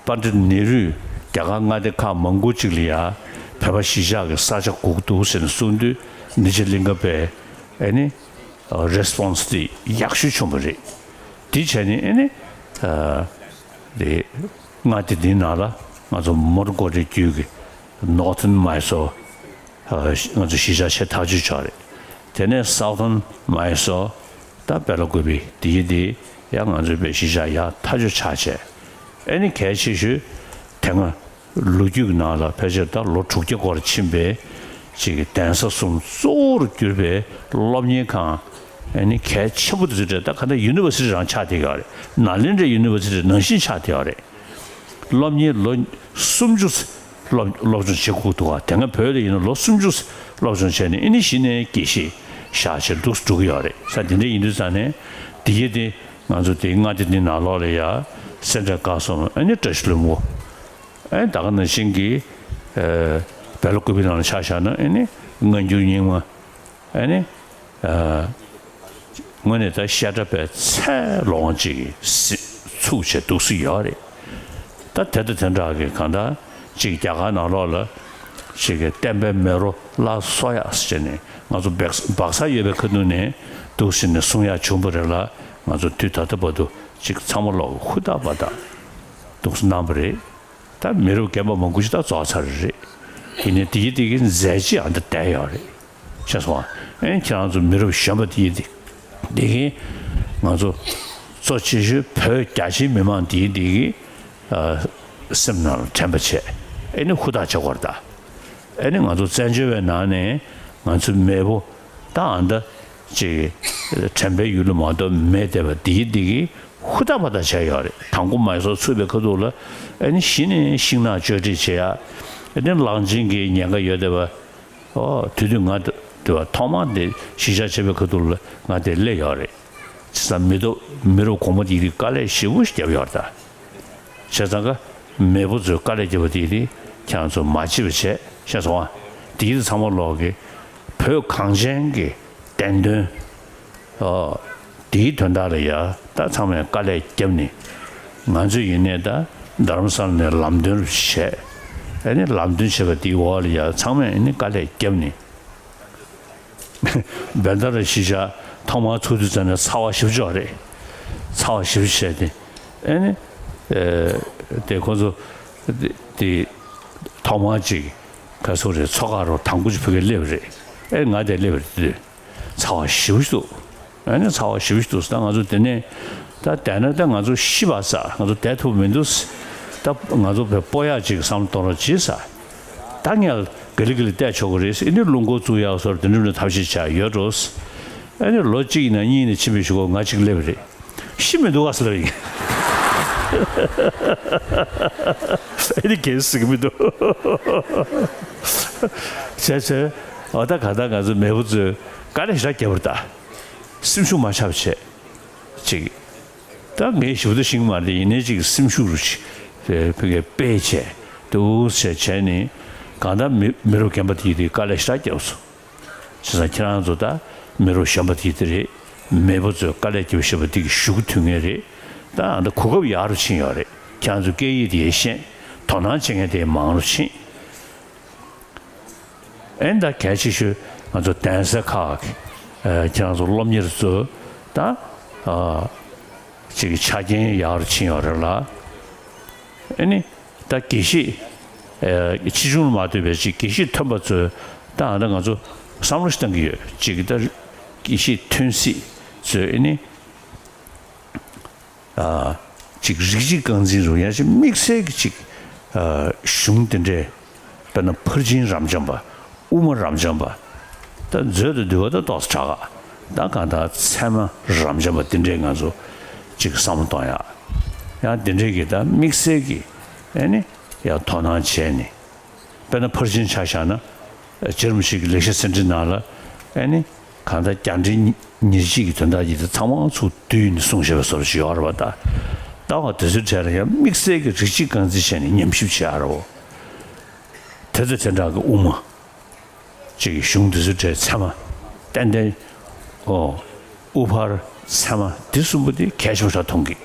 པཎྜི་ཏ་ནེ་རུས་རྒྱ་གར་མངའ་སྡེ་ཁག་མང་པོ་ཅིག་ལ་ཡ་བོད་པ་གཞིས་ཆགས་ཀྱི་ས་ཆ་དགོས་འདུག་ཟེར་ནས་གསུངས་དུས་ནི་ཇ་ལིང་ག་པས་ཨེ་ནི། རེ་སི་པོན་སི་དེ་ཡག་ཤོས་བྱུང་བ་རེད། དེ་བྱས་ནས་ཨེ་ནི། དེ་མངའ་སྡེ་འདིའི་ནང་ལ་ང་ཚོ་མོན་གྷོ་རི་རྒྱུད་ཀྱི་ནོར་ཐོན་མའི་སོར། ང་ཚོ་གཞིས་ཆགས་ཆེ་ཐག་ཆོད་ཆགས་རེད། དེ་ནས་སའུ་ཐོན་མའི་སོར་ད་བེ་ལ་ཀུ་པི་དེ་ཡི་དེ་ཡང་ང་ཚོའི་བོད་གཞིས་ཆགས་ཡག་ཐག་ཆོད་ཆགས་བྱས། ཨེ་ནི་གལ་ཆེ་ཤོས་དེ་སྔ་ལོ་རྒྱུས་ཀྱི་ནང་ལ་ཕལ་ཆེར་ད་ལོ་དྲུག་བརྒྱ་སྐོར་ཕྱིན་པའི་ཅིག་གི་གདན་ས་གསུམ་གཙོ་བོར་གྱུར་པའི་སློབ་གཉེར་ཁང་ཨེ་ནི་གལ་ཆེན་པོ་དེ་ཚོ་རེད། ད་ག་ད་ཡུ་ནི་ཝར་སི་ཊི་རང་ཆགས་བསྡད་ཡོད་རེད། ནཱ་ལེནྡྲའི་ཡུ་ནི་ཝར་སི་ཊི་ནང་བཞིན་ཆགས་བསྡད་ཡོད་རེད། སློབ་གཉེར་ལོ་སུམ་ཅུ་སློབ་སློབ་སྦྱོང་བྱེད་དགོས་འདུག་ག་དེ་སྔ་བོད་ལ་ཡིན་ན་ལོ་སུམ་ཅུ་སློབ་སྦྱོང་བྱས་ནས་ཨེ་ནི་གཞི་ནས་དགེ་བཤེས་བཞག་བྱས་འདུག་འགྲོ་གི་ཡོད་རེད། ས་དེ་འདྲ་ཡིན་དུས་ཙང་ནས་དེ་གའི་དེ་ ང་ཚོ་དེའི་མངའ་སྡེ་འདི་ནང་ལོགས་ལ་ཡ་སེ་འབྲས་དཀར་གསུམ། ཨ་ནི་བཀྲ་ཤིས་ལྷུན་པོ། ཨ་ནི་ད་ག་ནང་བཞིན་གྱི་ཨ་བལ་ལོ་ཀུ་པི་ནང་ལ་ཆ་བཞག་ན། ཨ་ནི་སྔ་འགྱུར་རྙིང་མ། ཨ་ནི་ཨ་དངོས་གནས་ད་བཤད་གྲྭ་པའི་ཚད་ལོངས་ཅིག་གི་ཚུགས་བྱས་འདུག་སྲིད་ཡོད་རེད། ད་དེ་དང་དེ་འདྲ་གི་གང་ལྟར་ཅིག་རྒྱ་གར་ནང་ལོགས་ལ་ཅིག་གི་བསྟན་པའི་མེ་རོ་སླར་གསོ་ཡག་ཟེར་ནས་ང་ཚོ་སྦག་སྦག་ས་ཡོད་པའི་ཁ་ཐུག་ནས་འདུག་སེ་ནས་གསུང་ཡག་བྱུང་བ་རེད་ལ། ང་ཚོ་དུས་ད་ལྟ་བར་དུ་ཅིག་ཚང་མ་ལོག་ཧུར་ཐག་པ་དང་འདུག་སེ་གནང་བ་རེད། ད་མི་རབས་རྒན་པ་མང་པོ་ཞིག་ད་རྫོགས་ཚར་རེད། ཡིན་ནའི་དེ་ཡི་དེ་གི་མཛད་རྗེས་ཨ་འདི་བསྡད་ཡོད་རེད། ཤེས་སོང་ཨ། ཨེ་ཁྱེད་རང་ཚོ་མི་རབས་གཞོན་པ་དེ་ཡི་དེ་དེ་གི་ང་ཚོ་གཙོ་ཆེ་ཤོས་བོད་རྒྱ་ཆེའི་མི་མང་དེ་ཡི་དེ་གི་ཨ་སེམས་ནང་ལ་དྲན་པ་བྱས། ཨེ་ནི་ཧུར་ཐག་བྱེད་དགོས་རེད་ད། ཨེ་ནི་ང་ཚོ་བཙན་བྱོལ་བའི་ནང་ནས་ང་ཚོའི་མེས་པོ་ད་ཨ་འདི་ཅིག་དྲན་པའི་ཡུལ་ལ་མ་གཏོགས་མེད་བསྡད་པ་དེ་ཡི་དེ་གི་ཧུར་ཐག་པ་ཐག་བྱས་ཡོད་རེད། དང་པོ་མའི་སོར་ཚུགས་པའི་ཁ་ཐུག་ལ་ཨ་ནི་གཞི་ནས་ཤིང་ནགས་གཅོད་འབྲེག་བྱེད་ཡ། ཨ་ནི་གླང་ཆེན་གྱི་ཉེན་ཁ་ཡོད་བསྡད་པ། ཨོ་དེ་དུས་ང་དེ་བ་ཐོག་མར་དེ་གཞིས་ཆགས་བྱེད་པའི་ཁ་ཐུག་ལ་ང་དེ་སླེབས་ཡོད་རེད། བྱས་ཙང་མི་ཐོག་མི་རབས་གོང་མ་དེ་དེ་དཀའ་ལས་ཞེ་པོ་ཞིག་བརྒྱབ་ཡོད་རེད་ད། བྱས་ཙང་ཀ་མེས་པོ་ཚོས་དཀའ་ལས་བརྒྱབ་པ་དེ་དེ་ཁྱེད་རང་ཚོ་མ་བརྗེད་པ་བྱས། ཤེས་སོང་ཨ། དེ་དེ་ཚང་མ་ལོག་གི་བོད་གངས་ཅན་གྱི་བསྟན་དོན། ཨོ། དེའི་དོན་དག་ལ་ཡ་ད་ཚང་མས་དཀའ་ལས་བརྒྱབ་ནས། ང་ཚོས་ཡིན་ནའི་ད་རྡ་རམ་ས་ལ་ནས་ལམ་སྟོན་རུ་བྱས། ཨ་ནི་ལམ་སྟོན་བྱས་པ་དེའི་འོག་ལ་ཡ་ཚང་མས་ཨ་ནི་དཀའ་ལས་བརྒྱབ་ནས། བན་ད་ར་གཞིས་ཆགས་ཐོག་མར་ཚུགས་དུས་ཙམ་ནས་ཚ་བ་ཞེ་པོ་ཅིག་ཡོད་རེད། ཚ་བ་ཞེ་པོ་ཅིག་བྱས་ཏེ། ཨ་ནི་ཨེ་དེ་ཁོ་ཚོ་དེ་ཐོག་མར་ཅིག་ག་ཚོད་རེད། མཚོ་ཁ་རུ་དང་པོ་ཅིག་ཕ་གིར་སླེབས་རེད། ཨེ་ང་དེར་སླེབས་རེད་དེ། ཚ་བ་ཞེ་པོ་ཞིག་འདུག་ཨ་ནི་ཚ་བ་ཞེ་པོ་ཞིག་འདུག་ད་ང་ཚོ་དེ་ནས་ད་བསྡད་ན་ད་ང་ཚོ་ཤི་བ་ས། ང་ཚོ་བསྡད་ཐུབ་མི་འདུག་ད་ང་ཚོ་བས་སྤོ་ཡག་ཅིག་བསམ་བློ་གཏོང་རོགས་གྱིས་ས། ད་ངས་ག་ལེ་ག་ལེ་བསྡད་ཆོག་གི་རེད་ཟེར། ཨ་ནི་རླུང་འཁོར་བཙུགས་ཡག་སོགས་དེ་འདྲ་འདྲ་ཐབས་ཤེས་བྱས་ཡོད་འགྲོ། ཨ་ནི་ལོ་གཅིག་ཡིན་ན་གཉིས་ཡིན་ན་ཕྱིན་པའི་གཞུག་གུ་ང་གཅིག་སླེབས་རེད། ཤི་མི་འདུག་ག་ཟེར་ལབ་ཡིན། ཨ་ནི་གལ་སྲིད་མི་འདུག་བྱས་བྱས། འོ་ད་ག་ད་ང་ཚོ་མེས་པོ་ཚོས་དཀའ་ལས་ཞེ་དྲག་བརྒྱབ་པ་རེད་ད། སེམས་ཤུགས་མ་ཆག་པ་བྱས། ཅིག་ད་ངས་ཞིབ་ཏུ་ཤེས་ཀྱི་མ་རེད། ཡིན་ནའི་ཅིག་སེམས་ཤུགས་རུ་ཅིག་དེ་ཕ་གིར་སྤེལ་བྱས་འདུག་བྱས་བྱས་ནས་གང་ལྟར་མི་མི་རབས་རྒན་པ་དེ་དེ་དཀའ་ལས་ཞེ་དྲག་བརྒྱབ་སོང་། བྱས་ཙང་ཁྱེད་རང་ཚོ་ད་མི་རབས་གཞོན་པ་དེ་དེ་རེད། མེས་པོ་ཚོས་དཀའ་ལས་བརྒྱབ་བཞིན་པ་དེ་གི་ཤུགས་ཐུག་མཁན་རེད། ད་ཨ་ད་གོ་སྐབས་ཡག་རུ་ཕྱིན་ཡོད་རེད། ཁྱེད་རང་ཚོ་སྐད་ཡིག་དེ་ཤེས། དོ་སྣང་བྱེད་མཁན་དེ་མང་རུ་ཕྱིན། ཨེ་ད་གལ་ཆེ་ཤོས་ང་ཚོ་གདན་ས་ཁག་གི་ཨ་ཁྱེད་རང་ཚོ་སློབ་གཉེར་ཚོ་ད་ཨ་ཅིག་ཆ་རྐྱེན་ཡག་རུ་ཕྱིན་ཡོད་རེད་ལ། ཨེ་ནི་ད་དགེ་བཤེས་ཨ་ཆེ་ཆུང་ལ་མ་ལྟོས་པའི་ཅིག་དགེ་བཤེས་ཐོན་པ་ཚོས་ད་ཨ་ད་ང་ཚོ་བསམ་བློ་ཞིག་བཏང་གི་ཡོད། ཅིག་ད་དགེ་བཤེས་ཐོན་སྲིད་ཚོས་ཨེ་ནི། ཨ་ཅིག་རིགས་གཅིག་རྐང་འཛིན་རུ་ཡང་ཅིག་དམིགས་བསལ་གྱི་ཅིག་ཨ་གཞུང་དེ་འདྲའི་དཔེར་ན་ཕར་ཕྱིན་རབ་འབྱམས་པ། དབུ་མ་རབ་འབྱམས་པ། ད་མཛོད་དུ་འདུལ་བ་ད་ཏོག་ཙམ་དྲག་ག་ད་གང་ལྟར་ཚད་མ་རབ་འབྱམས་པ་དེ་འདྲའི་ང་ཚོ་ཅིག་བསམ་བློ་གཏོང་ཡག་ཡང་དེ་འདྲའི་གི་ད་དམིགས་བསལ་གྱི་ཨེ་ནི་ཡང་དོ་སྣང་བྱས་ནས། དཔེར་ན་ཕར་ཕྱིན་ཆ་བཞག་ན། རྗེ་རིན་པོ་ཆེ་གི་ལེགས་བཤད་ཟིན་བྲིས་ནང་ལ་ཨེ་ནི་གང་ལྟར་རྒྱ་འགྲེལ་ཉེར་གཅིག་གི་དོན་དག་ཡིན་ད་ཚང་མ་ཚུར་བསྡུས་ནས་གསུངས་བཞག་པའི་བཟོ་འདྲ་ཞིག་ཡོད་རེད་པ། ད་ལྟ་བ་དེ་ཚོའི་གྲས་ལ་ཡང་དམིགས་བསལ་གྱི་རིགས་གཅིག་རྐང་འཛིན་བྱས་ནས་ཉམས་ཞིབ་བྱེད་ཡག་རེད་པ། དེ་ཚོ་དེ་འདྲ་གི་དབུ་མ་ཅིག་གི་གཞུང་དེ་ཚོའི་གྲས་ཚད་མ་ཏན་ཏན། ཨོ། དབུ་ཕར་ཚད་མ་འདི་གསུམ་པོ་དེ་གལ་ཆེན་པོ་ཞིག་མཐོང་གི།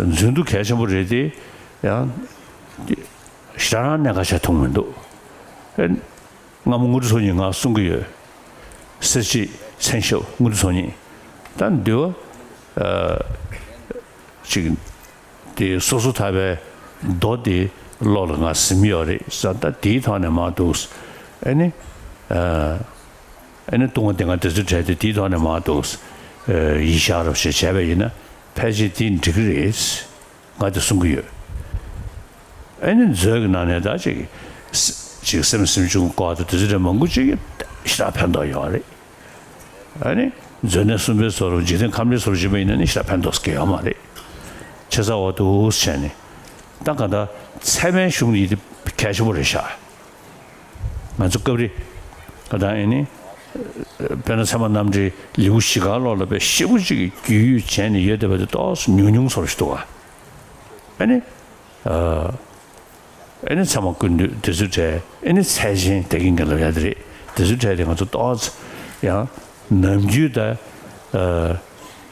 མཛོད་འདུ་གལ་ཆེན་པོ་རེད་དེ། ཡང་ཞེ་དྲག་རང་གནད་འགག་ཆགས་མཐོང་མི་འདུག་ཨེ། སྔ་མོ་དངོས་གྲུབ་ཚོགས་གཉིས་ང་གསུང་གི་ཡོད། སེར་བྱེས་མཚན་ཞབས་དངོས་གྲུབ་ཚོགས་གཉིས། ད་འདི་བ་ཨ་ཅིག་དེ་སོ་སོ་ཐར་པའི་མདོ་དེ་བློ་ལ་ང་ཟིན་ཡོད་རེད་ཟེར། ད་དེའི་ཐོག་ནས་མར་འདུག་ཨེ་ནི་ཨ། ཨེ་ནི་ལྟུང་བ་སྡེ་ལྔ་དེ་ཚོའི་གྲས་དེ་དེའི་ཐོག་ནས་མར་འདུག་ཨེ་ཡིད་བཞག་རོགས་ཞེས་བྱས་པ་ཡིན་ན་ཕལ་ཆེར་དེ་འགྲིག་གི་རེད། ང་དེ་གསུང་གི་ཡོད། ཨེ་ནི་མཛོད་ཀྱི་ནང་ནས་ད་ཅིག་ཅིག་སེམས་སེམས་བྱུང་བཀའ་དང་དེ་ཚོ་རེ་མང་པོ་ཅིག་ཞེ་དྲག་ཕན་ཐོགས་ཡོད་རེད། ཨ་ནི་མཛོད་གནས་གསུམ་པའི་བཟོ་འདྲ་འཇིག་རྟེན་ཁམས་རིག་བཟོ་འདྲ་བྱེད་པ་ཡིན་ན་ནི་ཞེ་དྲག་ཕན་ཐོགས་ཀྱི་ཡོད་མ་རེད། ཆེ་ས་འོ་འདུག་བྱས་ནས་ད་ག་ད་ཚད་མའི་གཞུང་ཡིན་དེ་གལ་ཆེན་པོ་རེད་ཤག་ང་ཚོ་སྐབས་རེ་ད་ཨེ་ནི་ དཔེར་ན་ཚད་མ་རྣམ་འགྲེལ་ལེའུ་བཞི་སྒང་ལོགས་ལ་དཔེ་ཞེ་པོ་ཅིག་གི་རྒྱུས་ཡོད་བྱས་ནས་ཡོད་བསྡད་པ་དེ་ཏོག་ཙམ་ཉུང་ཉུང་ཚོར་ཞིག་འདུག་ག་ཨ་ནི། ཨ་ཨ་ནི་ཚད་མ་ཀུན་བཏུས་དེ་ཚོའི་གྲས། ཨ་ནི་ཚད་ཆེན་བདེ་སྐྱིད་མཁྱེན་རབ་ཡ་དེ་རེད། དེ་ཚོའི་གྲས་དེ་ང་ཚོ་ཏོག་ཙམ་ཡང་ནམ་རྒྱུན་ད་ཨ་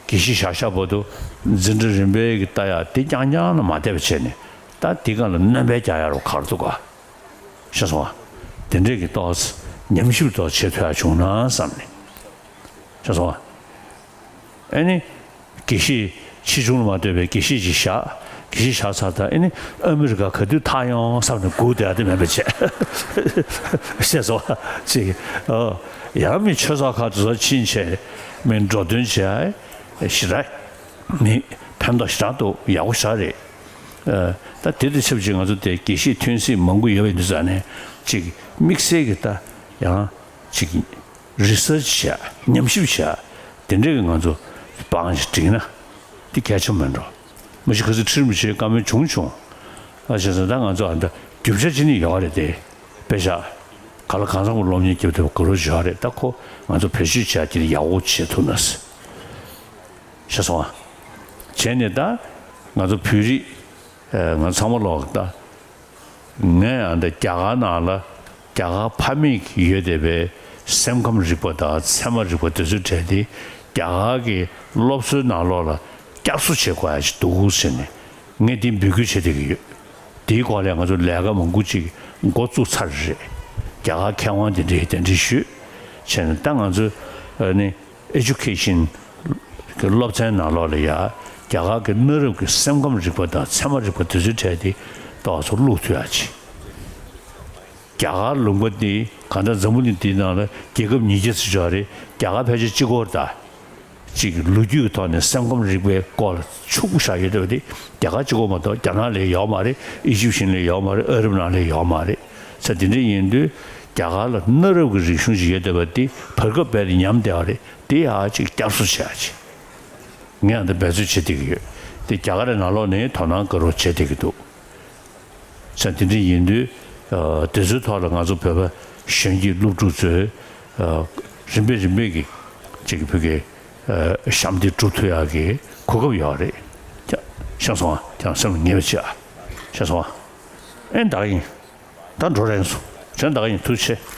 དགེ་བཤེས་བཞག་བཞག་བར་དུ་འཛིན་གྲྭ་རིམ་པའི་གི་ལྟ་ཡག་དེ་རྐྱང་རྐྱང་ལ་མ་བསྡད་པ་བྱས་ནས། ད་དེ་སྒང་ལ་སྣོན་པ་རྒྱག་ཡག་རོགས་ག་རེ་འདུག་ག་ཤེས་སོང་ཨ། དེ་འདྲས་ཀྱི་ཏོག་ཙམ་ཉམས་ཞིབ་ཏོག་ཙམ་བྱེད་ཐུབ་ཡག་བྱུང་ན་བསམ་ནས། ཤེས་སོང་ཨ། ཨ་ནི། དགེ་བཤེས་ཆེ་ཆུང་ལ་མ་ལྟོས་པའི་དགེ་བཤེས་ཅིག་བཞག་དགེ་བཤེས་བཞག་ཚར་ད་ཨ་ནི་ཨ་མི་རི་ཀ་ག་དུས་ཐར་ཡོང་བསམ་ནས་སྒུག་བསྡད་ཡག་དེ་མེད་པ་བྱས། ཤེས་སོང་ཨ། ཅིག་ཨོ། ཡང་མི་ཆོས་ཚོགས་ཁག་དེ་ཚོ་ཕྱིན་བྱས་མི་འགྲོ་དོན་བྱས་ཨེ་ཞེ་དྲག་མི་ཕན་ཐོགས་ཞེ་དྲག་འདུག་ཡག་པོ་ཞེ་དྲག་རེད། ཨ། ད་དེ་དང་ཆབས་ཅིག་ང་ཚོ་དེ་དགེ་བཤེས་ཐོན་སྲིད་མང་པོ་ཡོད་པའི་དུས་ཙ་ནས་ཅིག་དམིགས་བསལ་གྱི་ད་ཡང་ཅིག་རི་སར་ཆི་བྱས་ཉམས་ཞིབ་བྱས་དེ་འདྲས་ཀྱི་ང་ཚོ་པང་ཞིག་བསྒྲིགས་ན་དེ་གལ་ཆེན་མིན་འགྲོ། མ་གཞི་ག་ཚོད་ཁྲིད་རིན་པོ་ཆེའི་བཀའ་མོལ་བྱུང་བྱུང་། ཨ་བྱས་ཙང་ད་ང་ཚོ་ཨ་ད་རྒྱུ་ཆ་ཅི་ནས་ཡོད་རེད་དེ། དཔེ་ཆ་ག་ལ་གང་འཚམ་གྱི་སློབ་གཉེར་རྒྱབ་ཐུབ་དགོས་རོགས་བྱས་རེད། ད་ཁོ་ང་ཚོ་བེད་སྤྱོད་བྱས་ཀྱི་ཡག་པོ་བྱེད་ཐུབ་ན་ཟེར། ཤེས་སོང་ཨ། བྱས་ནས་ད་ང་ཚོ་བོད་རིགས་ང་ཚང་མ་ལོག་ད། ངས་ཨ་འདི་རྒྱ་གར་ནང་ལ་རྒྱ་གར་ཕ་མེས་ཀྱི་ཡོད་བསྡད་པའི་སེམས་ཁམས་རིག་པ་དང་ཚད་མ་རིག་པ་དེ་ཚོའི་གྲས་དེ་རྒྱ་གར་གྱི་སློབ་གསོའི་ནང་ལོགས་ལ་བསྐྱར་གསོ་བྱེད་དགོས་ཡ་ཅིག་འདུག་ཟེར་ནས་ངས་འདི་འབོད་སྐུལ་བྱེད་བསྡད་ཀྱི་ཡོད། དེའི་སྐོར་ལ་ང་ཚོ་ལས་ཀ་མང་པོ་ཅིག་འགོ་བཙུགས་ཚར་རེད། རྒྱ་གར་མཁས་དབང་དེ་འདྲས་དེ་འདྲས་ཞུས་བྱས་ནས་ད་ང་ཚོ་ཨ་ནི། ཨེ་ཌུ་ཀེ་ཤན་གྱི་སློབ་ཚན་ནང་ལོགས་ལ་ཡ་རྒྱ་གར་གྱི་གནའ་རབས་ཀྱི་སེམས་ཁམས་རིག་པ་དང་ཚད་མ་རིག་པ་དེ་ཚོའི་གྲས་དེ་ཏོག་ཙམ་བླུག་ཐུབ་ཡ་ཅིག་རྒྱ་གར་ལུང་པ་འདི་གང་ལྟར་འཛམ་བུ་གླིང་འདིའི་ནང་ལ་རྒྱལ་ཁབ་ཉིས་བརྒྱ་ཙམ་ཡོད་རེད། རྒྱ་གར་ཕལ་ཆེར་གཅིག་པོ་རེད་ད། ཅིག་ལོ་རྒྱུས་ཀྱི་ཐོག་ནས་སེམས་ཁམས་རིག་པའི་སྐོར་ལ་ཕྱུག་པོ་ཞིག་ཡོད་བསྡད་པ་དེ་རྒྱ་གར་གཅིག་པོ་མ་གཏོགས་རྒྱ་ནག་ལ་ཡོད་མ་རེད། ཨི་ཇིབ་ཤན་ལ་ཡོད་མ་རེད། ཨ་རབ་ནང་ལ་ཡོད་མ་རེད། ས་དེ་འདྲ་ཡིན་དུས་རྒྱ་གར་ལ་གནའ་རབས་ཀྱི་རིག་གཞུང་ཞིག་ཡོད་བསྡད་པ་དེ་བར་སྐབས་རྦད་དེ་ཉམས་བསྡད་པ་རེད། དེ་ཡང་ཅིག་བསྐྱར་གསོ་བྱེད་ཡ་ཅིག་ངས་ཨ་འདི་འབད་རྩོལ་བྱེད་བསྡད་ཀྱི་ཡོད། དེ་རྒྱ་གར་ནང་ལོགས་ནས་དོ་སྣང་དགོས་རོགས་བྱེད་བསྡད་ཀྱི་འདུག་ས་དེ་འདྲ་ཡིན་དུས་ཨ་དེ་ཚོའི་ཐོག་ལ་ང་ཚོ་བོད་པ་གཞོན་སྐྱེས་སློབ་ཕྲུག་ཚོས་ཨ་རིམ་པས་རིམ་པས་ཀྱི་ཅིག་བོད་ཀྱི་ཨ་ཞབས་འདེགས་སྒྲུབ་ཐུབ་ཡག་གི་གོ་སྐབས་ཡོད་རེད། ཀྱ་ཤེས་སོང་ཨ། ཀྱང་སེམས་ལ་ངེས་པ་བྱེད་ཨ། ཤེས་སོང་ཨ། ཨེ་ད་ག་ཡིན། ད་འགྲོ་རན་སོང་། བྱས་ད་ག་ཡིན། ཐུགས་རྗེ་ཆེ།